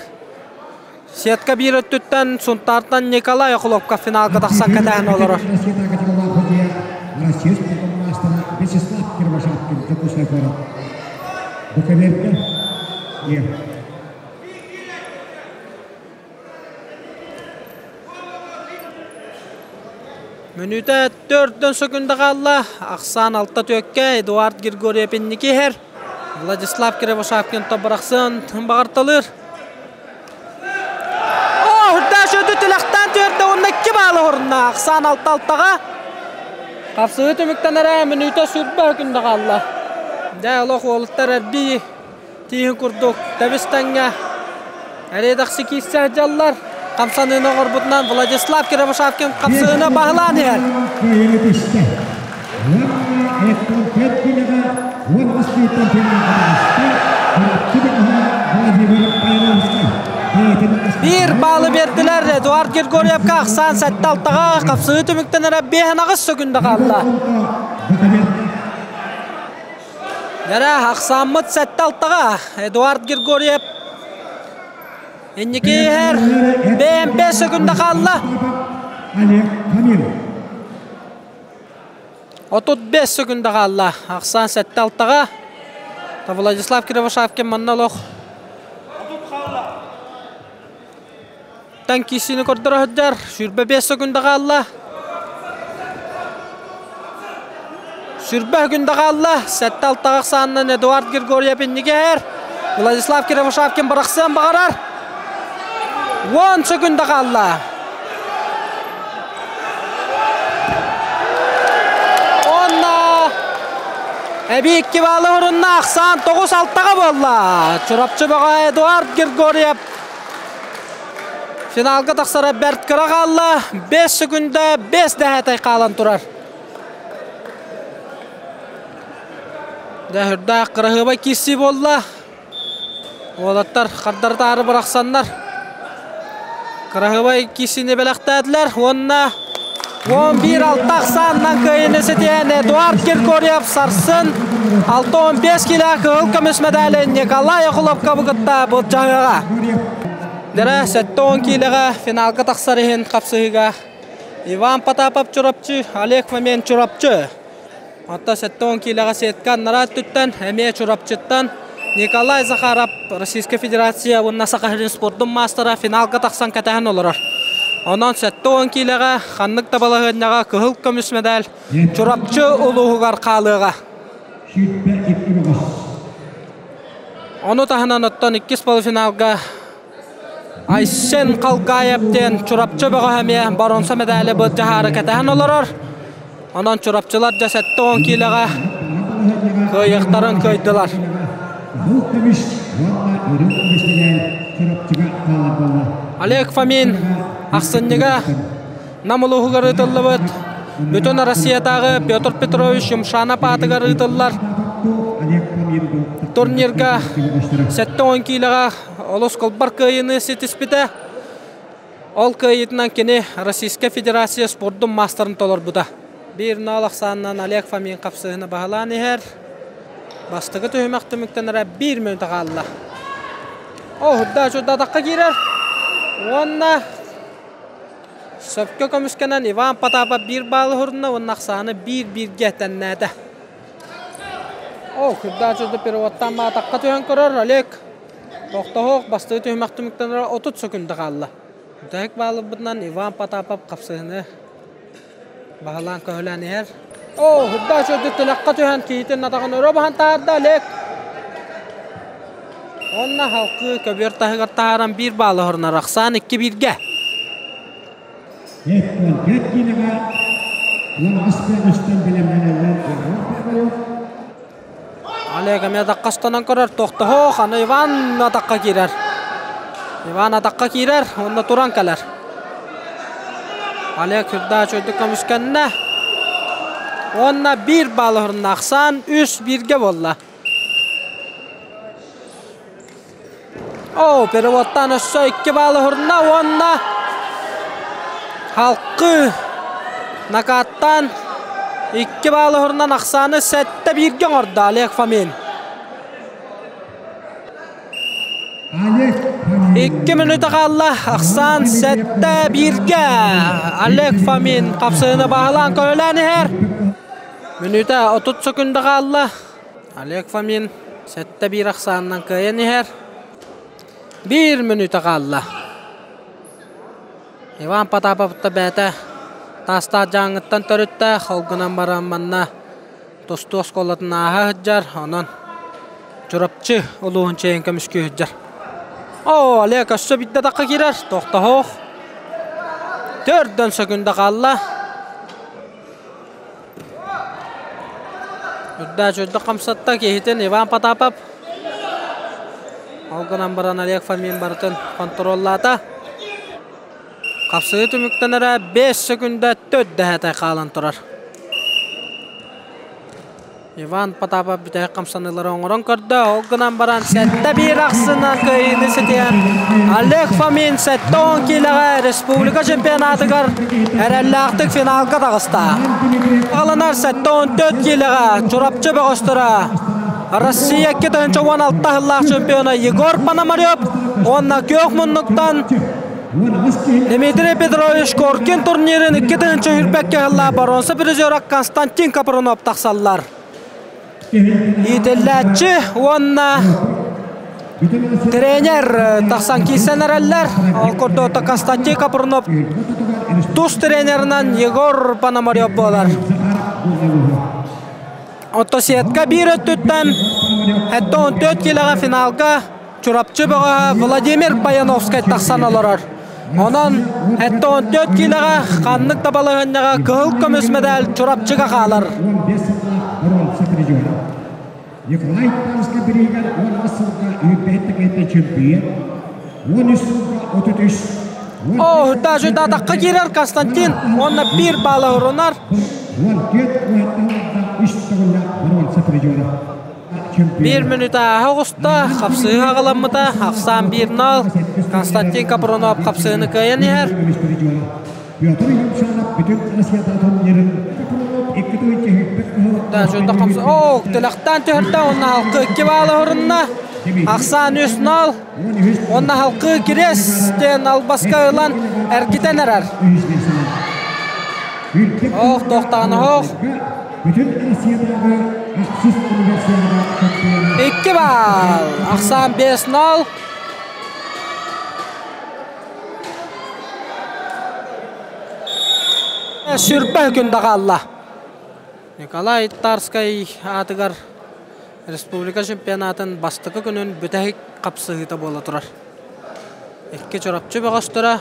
Сетка биир өттүттэн Сунтаартан Николай Охлопков финалга тахсан кэтээн олорор. Россия спортун маастара Вячеслав Кривошапкин Дьокуускай куорат. Буковерка. Мүнүүтэ төрдөн сөкүндэ хаалла. Ахсаан алта түөккэ Эдуард Григорьев инники иһэр. Владислав Кривошапкин тобырахсын баҕарталыыр. О, үрдээх өтү тилэхтээн түөрдэ уонна икки баалы орунна. Ахсаан алта алтаҕа. Хапсыһыы түмүктэнэрэ мүнүүтэ сүрбэ күндэ хаалла. Дьэ, олох уолуттар эрбии тииһин курдук тэбис-тэҥҥэ эриэдэхси киирсэ сылдьаллар. Хамсаныыны оҥорбутунан Владислав Кривошапкин хапсыһыыны баһылаан иһэр. Кыайыыны түстэ. Уонна эттэн киилэҕэ уон бастыыттан финалга Чурапчы бөҕөһө Владимир Павловскай Биир баалы биэрдилэр Эдуард Григорьевка ахсаан сэттэ алтаҕа хапсыһыы түмүктэнэрэ биэһэн аҕыс сөкүндэ хаалла. Дьэрэ, ахсааммыт сэттэ алтаҕа Эдуард Григорьев инники иһэр БМП сөкүндэ хаалла. 35 сөкүндэ хаалла. Ахсаан сэттэ алтаҕа. Владислав Кривошапкин манна олох Тан киирсиини көрдөрө сылдьар. Сүүрбэ биэс сөкүндэ хаалла. Сүүрбэ сөкүндэ хаалла. Сэттэ алтаҕа ахсаанынан Эдуард Григорьев инники иһэр. Владислав Кривошапкин бырахсыан баҕарар. Уон сөкүндэ хаалла. Онна. Эби 2 баалы орунна ахсаан 9-6-ға болла. Чурапчы бөҕө Эдуард Григорьев финалга тахсара бэрт кыра хаалла. 5 секунда 5 дэһэтэй хаалан турар. Дэһүрдээх кыраһыабай киирсии буолла. Уолаттар хардары-таары бырахсаннар кыраһыабай киирсиини бэлэхтээтилэр уонна 11-6 ахсаанынан кыайыыны ситиһэн Эдуард Киркорьев сарсын 6-15 килэ кыһыл көмүс медали Николай Охлопковы кытта былдьаһыаҕа. Дэрэ 70 киилэҕэ финалга тахсар иһин хапсыһыыга Иван Потапов Чурапчы, Олег Фомин Чурапчы. Оттон 70 киилэҕэ сетка аннараа өттүттэн, эмиэ Чурапчыттан Николай Захаров Российскай Федерация уонна Саха сирин спордун маастара финалга тахсан кэтэһэн олорор. Онон 70 киилэҕэ ханнык да балаһыанньаҕа кыһыл көмүс медаль Чурапчы улууһугар хаалыаҕа. Ону таһынан оттон иккис полуфиналга Айсен Халгаев диэн Чурапчы бөҕөһө эмиэ боруонса медали былдьаһаары кэтэһэн олорор. Онон чурапчылар дьэ 70 киилэҕэ кыайыахтарын кыайдылар. Олег Фомин ахсынньыга Нам улууһугар ыытыллыбыт Бүтүн Россиятааҕы Петр Петрович Юмшанов аатыгар ыытыллар турнирга 70 киилэҕэ олус кылбар кыайыыны ситиспитэ. Ол кыайыытынан кини Российскай Федерация спордун маастарын толорбута. Биир ноол ахсаанынан Олег Фомин хапсыһыны баһылаан иһэр. Бастакы түһүмэх түмүктэнэрэ биир мүнүүтэ хаалла. О, худда чуддатахха киирэр. Уонна сөпкө көмүскэнэн Иван Потапов биир баалы уһурунна уонна ахсааны биир-бииргэ тэннээтэ. О, кырдаачы переводтан маатахха түһэн көрөр Олег. Тохтоһуох бастыы түһүмэх түмүктэнэрэ 30 секунда хаалла. Бүтэһик баалырбытынан Иван Потапов хапсыһыны баһылаан көһүлээн иһэр. О, хурдаачы үрдүк тилэххэ түһэн киһитин атаҕын өрө баһан таһаарда Олег. Уонна халкы көбүөр таһыгар таһааран биир баалы уһурунар ахсаан икки бииргэ. Олег эмиэ атахха ыстанан көрөр, тохтоһуох, аны Иван атахха киирэр. Иван атахха киирэр, уонна туран кэлэр. Олег сүрдээх үчүгэйдик көмүскэннэ. Уонна биир баал уһурунна, ахсаан үс бииргэ буолла. Оо, переводтан өссө икки баалы уһурна уонна халкы накаттан икки баалы уһурунан ахсааны сэттэ бииргэ оҥордо Олег Фомин. Икки мүнүүтэ хаалла, ахсаан сэттэ бииргэ. Олег Фомин хапсыһыны баһылаан көһүлээн иһэр. Мүнүүтэ отут секунда хаалла. Олег Фомин сэттэ биир ахсаанынан кыайан иһэр. Биир мүнүүтэ хаалла. Иван Потаповта бэйэтэ Таастаах Дьааҥыттан төрүттээх, ол гынан баран манна тустуу оскуолатын ааһа сылдьар, онон Чурапчы улууһун чиэһин көмүскүү сылдьар. Оо, Олег өссө биирдэ атахха киирэр, тохтоһуох. Төрдөн секунда хаалла. Үрдээх үрдүк хамсатта киһитин Иван Потапов. Ол гынан баран Олег Фомин барытын хонтуруоллаата. Хапсыһыы түмүктэнэрэ 5 секунда төрт дэһээтэй хаалан турар. Иван Потапов бүтэһик хамсаныылары оҥорон көрдө. Ол гынан баран сэттэ биир ахсынан кыайыыны ситиһэн Олег Фомин 70 киилэҕэ республика чемпионатыгар эрэллээхтик финалга таҕыста. Аҕаланар 74 киилэҕэ Чурапчы бөҕөстөрө Россия 2016 сыллаах чемпиона Егор Пономарев уонна күөх муннуктан Дмитрий Петрович Коркин турнирын 2021 сыллаах боруонса призера Константин Капрунов тахсаллар. Иитиллээччи уонна тренер тахсан киирсэн эрэллэр. Ол курдук Константин Капрунов тус тренеринэн Егор Пономарев буолар. Отто сетка биир өттүттэн 74 килоҕа финалга Чурапчы бөҕөһө Владимир Паяновскай тахсан олорор. Онон 74 киилэҕэ ханнык да балаһыанньаҕа кыһыл көмүс медаль Чурапчыга хаалар. Николай Тарскай бириигэр 10 сылга үүрбэһит чемпион, 13 сылга 33 О, даже датаққа кирер Константин, онна 1 балл урунар. 14 үс төгүллэ бронза призера. 1 минута оҕуста, қапсыға ғаламмыта, Ақсан 1-0, Константин Капронов қапсыны кыйын ехер. Петр Юмшанов бүтүн Россияда турнирин Капронов 2 төгүнче хүппет Да, жонда қапсы. О, телақтан түхірді, онна халқы 2 балл орынна. Ақсан 3-0. Онна халқы кирестен албаска ылан әркітен әрәр. Ох, тоқтағаны ох. Бүтүн Россиядағы Ақсыз универсиада чемпионы. 2 балл. Ақсан 5-0. Сүрбә күнді қалла. Николай Тарскай атыгар республика чемпионатын бастықы күнін бүтәхик қапсығыта бола тұрар. Екі чорапчы бөғістіра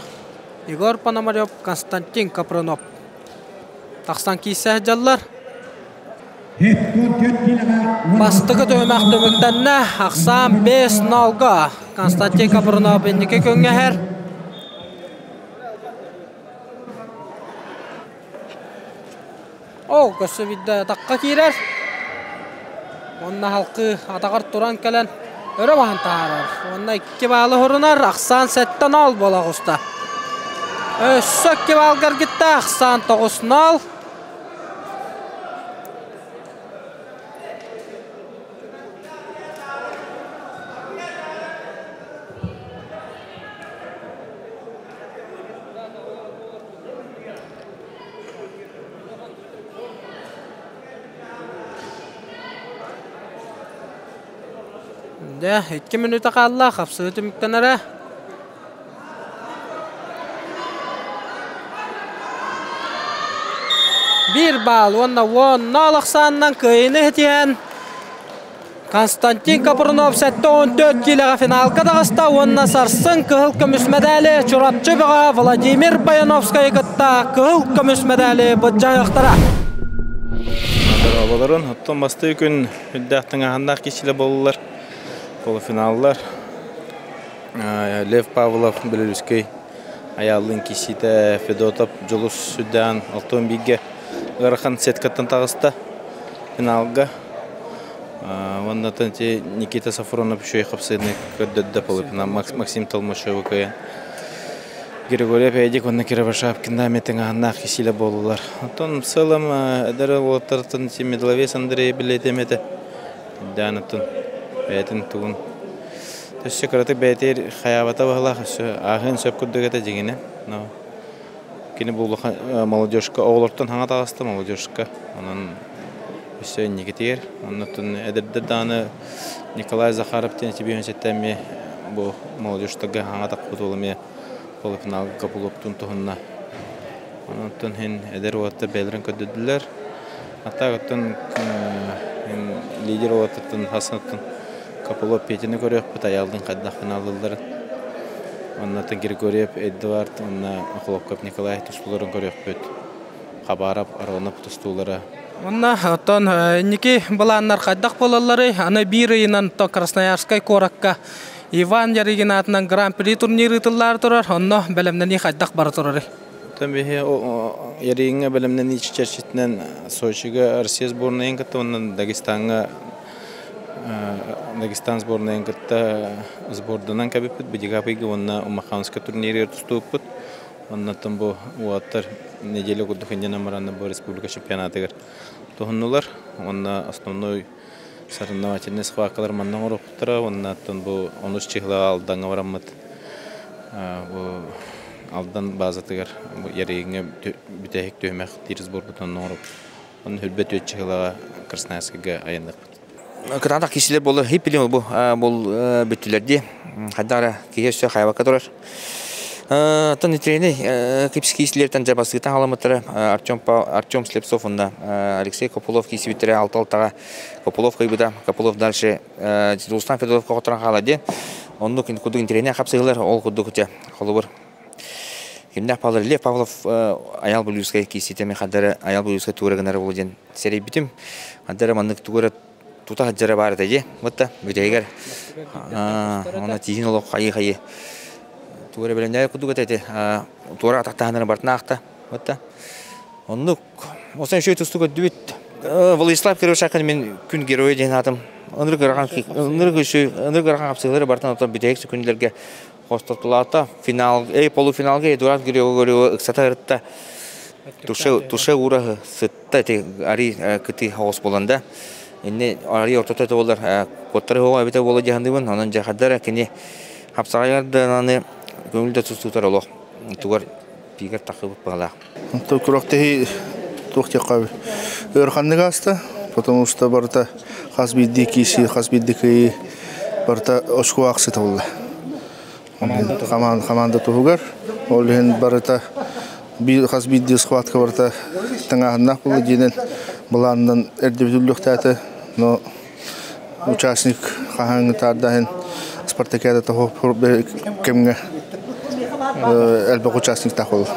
Егор Пономарев, Константин Капронов. Тақсан кейсі жаллар. Бастығы төмәқ төміктенне Ақсан 5-0-ға Константин Капронов ендікі көңгәхер. О, көсі бидді таққа кейрер. Онна халқы атағар туран кәлін өрі бағын тағарар. Онна 2 балы хұрынар, Ақсан 7-0 бола құста. Өссі 2 бал кіргітті, Ақсан 9-0. Де, 2 минута қалла, қапсығы түміктен әрі. Bir бал, онна 10-0 ақсаннан күйіні хетен. Константин Капрунов 7-14 килоға финалға дағыста, онна сарсын кығыл көміс медалі Чурапчы бұға Владимир Баяновскай кытта кығыл көміс медалі бұджайықтара. Баларын, оттон басты күн үддәқтің ағандақ кешілі болулар. Полуфиналлар. Лев Павлов, Белорусский аялын кисите Федотов, Жулус Сүддан, Алтон Биге Гарахан сеткаттан тағыста финалга. Оннан те Никита Сафронов еще и хапсыдны көддөдді полуфинал Максим Толмашев кыйын. Григорий Педик, онна Кировошапкин метен ағандақ кисиле болулар. Оттон в целом эдер олаттартын медловес Андрей билетемете. Данатын бәйтін туғын. Төссө кыраты бәйтер хаябата бағылақ, ағын сөп күрдігеті жегіне. Кені бұл молодежка, оғылырттан хаңа тағысты молодежка. Онан өссө Никитер, оннан әдірді даны Николай Захаров тен тебейін сеттәме бұл молодежтаға хаңа тақпыт олыме полуфинал капулоптун туһунна. Онан хин әдер уатта бәлерін көддөдүлөр. Ата оттон лидер уаттын Хасанаттын Капулов Петini көрөк аялдын каддах финалдылары. Оннатын Григорьев Эдуард, онна Хлопков Николай тустуларын көрөк бүт. Хабаров Аронов тустулары. Онна оттон ники баланнар каддах болалары, аны бир ыйынан то Красноярскай коракка Иван Ярыгин атынан Гран-при турниры тыллар турар, онно белемнени каддах бар турары. Оттон бихе Ярыгинга белемнени чечерчитинен Сочига Россия сборныйын кытты, оннан Дагестанга Дагестан сборныйын кытта сборданан кәбіппіт, Бедигапыйга онна Умаханска турнири тустууппут. Оннаттан бу уаттар неделя курдухиннен амаранна бу республика чемпионатыгар тухуннулар. Онна основной соревновательный схваткалар маннан орохуттара, оннаттан бу онус чехла алданга бараммыт. Бу алдан базатыгар бу ярыгыңа бүтәһик төһмәх тир сбор бутон ороп. Он хүрбет өт чехлага Красноярскага айындык. Кытаанах кишилер болу хип билим бу бул бүттүлерди хадара киһи хайвака турар. Тон тренер кипс кишилертен жабасыгытан халамыттара Артем Артем Слепцов онда Алексей Копулов киси биттере алты алтага Копулов кыйбыда Копулов дальше Дулстан Федоров которан халади. Онду кудук тренер хапсыгылар ол кудук те холубур. Кимдә Павлов Лев Павлов аял булюскай киси теме хадара аял булюскай тугыргынары болден серей битим. Хадара маннык тугыра тута сылдьара баар этэ дии. Бытта бүтэһигэр онно тииһин олох хайыы-хайыы тугу эрэ бэлэмнээбит курдук этэ ити. Туора атахтаһыннары барытын аахта. Бытта. Оннук. Осон үчүгэй тустуу көрдүбүт. Владислав Кривошапкин мин күн геройа диэн аатым. Ынырык ыарахан ынырык ынырык ыарахан хапсыһыылары барытын оттон бүтэһик күннэргэ хостотулаата. Финал, полуфиналга Эдуард Григорьевы ыксата ырытта. Туше, туше уураһы сытта ити ари кыты хоҕус буолан да. Инни ари ортото это болар куоттары хоҕо эбите буола дьаһандыбын. Онон дьахадара кини хапсаҕайардананы көҥүл да тустуутар олох тугар пиигэр тахыбыт баҕалаах. Күрэхтэһии туох диэххэ ыараханнык ааста, потому что барыта хас биирдии киирсии, хас биирдии кыайыы барыта очко аахсыта буолла. Хамаанда туһугар. Ол иһин барыта хас биирдии схватка барыта тыҥааһыннаах буолла диэнэн былаанынан эрдэ бүтүллүөхтээтэ. Но участник хаһааҥҥы таардааһын спартакиада того кэмҥэ элбэх участниктаах буолла.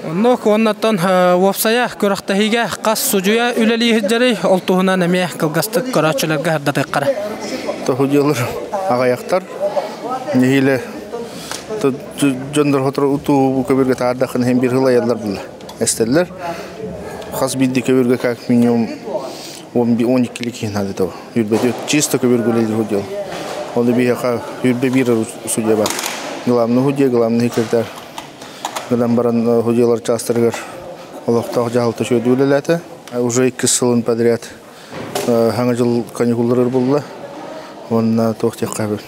Онно оннотон уопсайа күрэхтэһиигэ хас судьуйа үлэлии сылдьарый, ол туһунан эмиэ кылгастык көрөөччүлэргэ сырдатыаххара. Судьуйалар аҕыйахтар. Нэһиилэ дьоннор хотору утуу көбүргэ таардахын иһин бир хылайаллар булла. Эстеллер. Хас биирдии көбүргэ как минимум 12 киһи наада того. Юрбе чисто көбүргүлэйдир судья. Оны биһиэхэ юрбе биир судья бар. Главный судья, главный секретарь. Гынан баран судьялар чаастарыгар олохтоох дьаһалта үчүгэйдик үлэлээтэ. Уже иккис сылын подряд хаҥа жыл каникулларыгар булла. Уонна туох диэххэ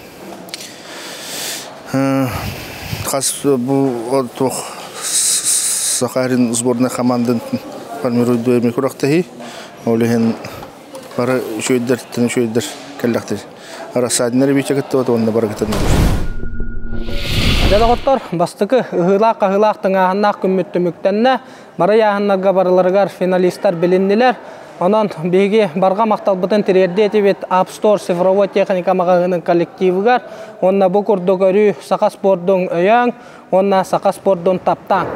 хас бу туох Сахарин сборная командын формируйдуо эми күрэхтэһии. Ол иһин бары үчүгэйдэр, үчүгэйдэр кэллэхтэр. Рассадиннар эбиичэ кыттыбат уонна бары кытыннылар. Дьэ доҕоттор, бастакы ыһыылаах-хаһыылаах тыҥааһыннаах күммүт түмүктэннэ. Бары ыйааһыннарга барыларыгар финалистар билиннилэр. Онон биһиги барҕа махталбытын тириэрдиэ этибит App Store цифровой техника маҕаһыынын коллективыгар уонна бу курдук өрүү саха спордун өйөөҥ уонна саха спордун таптааҥ.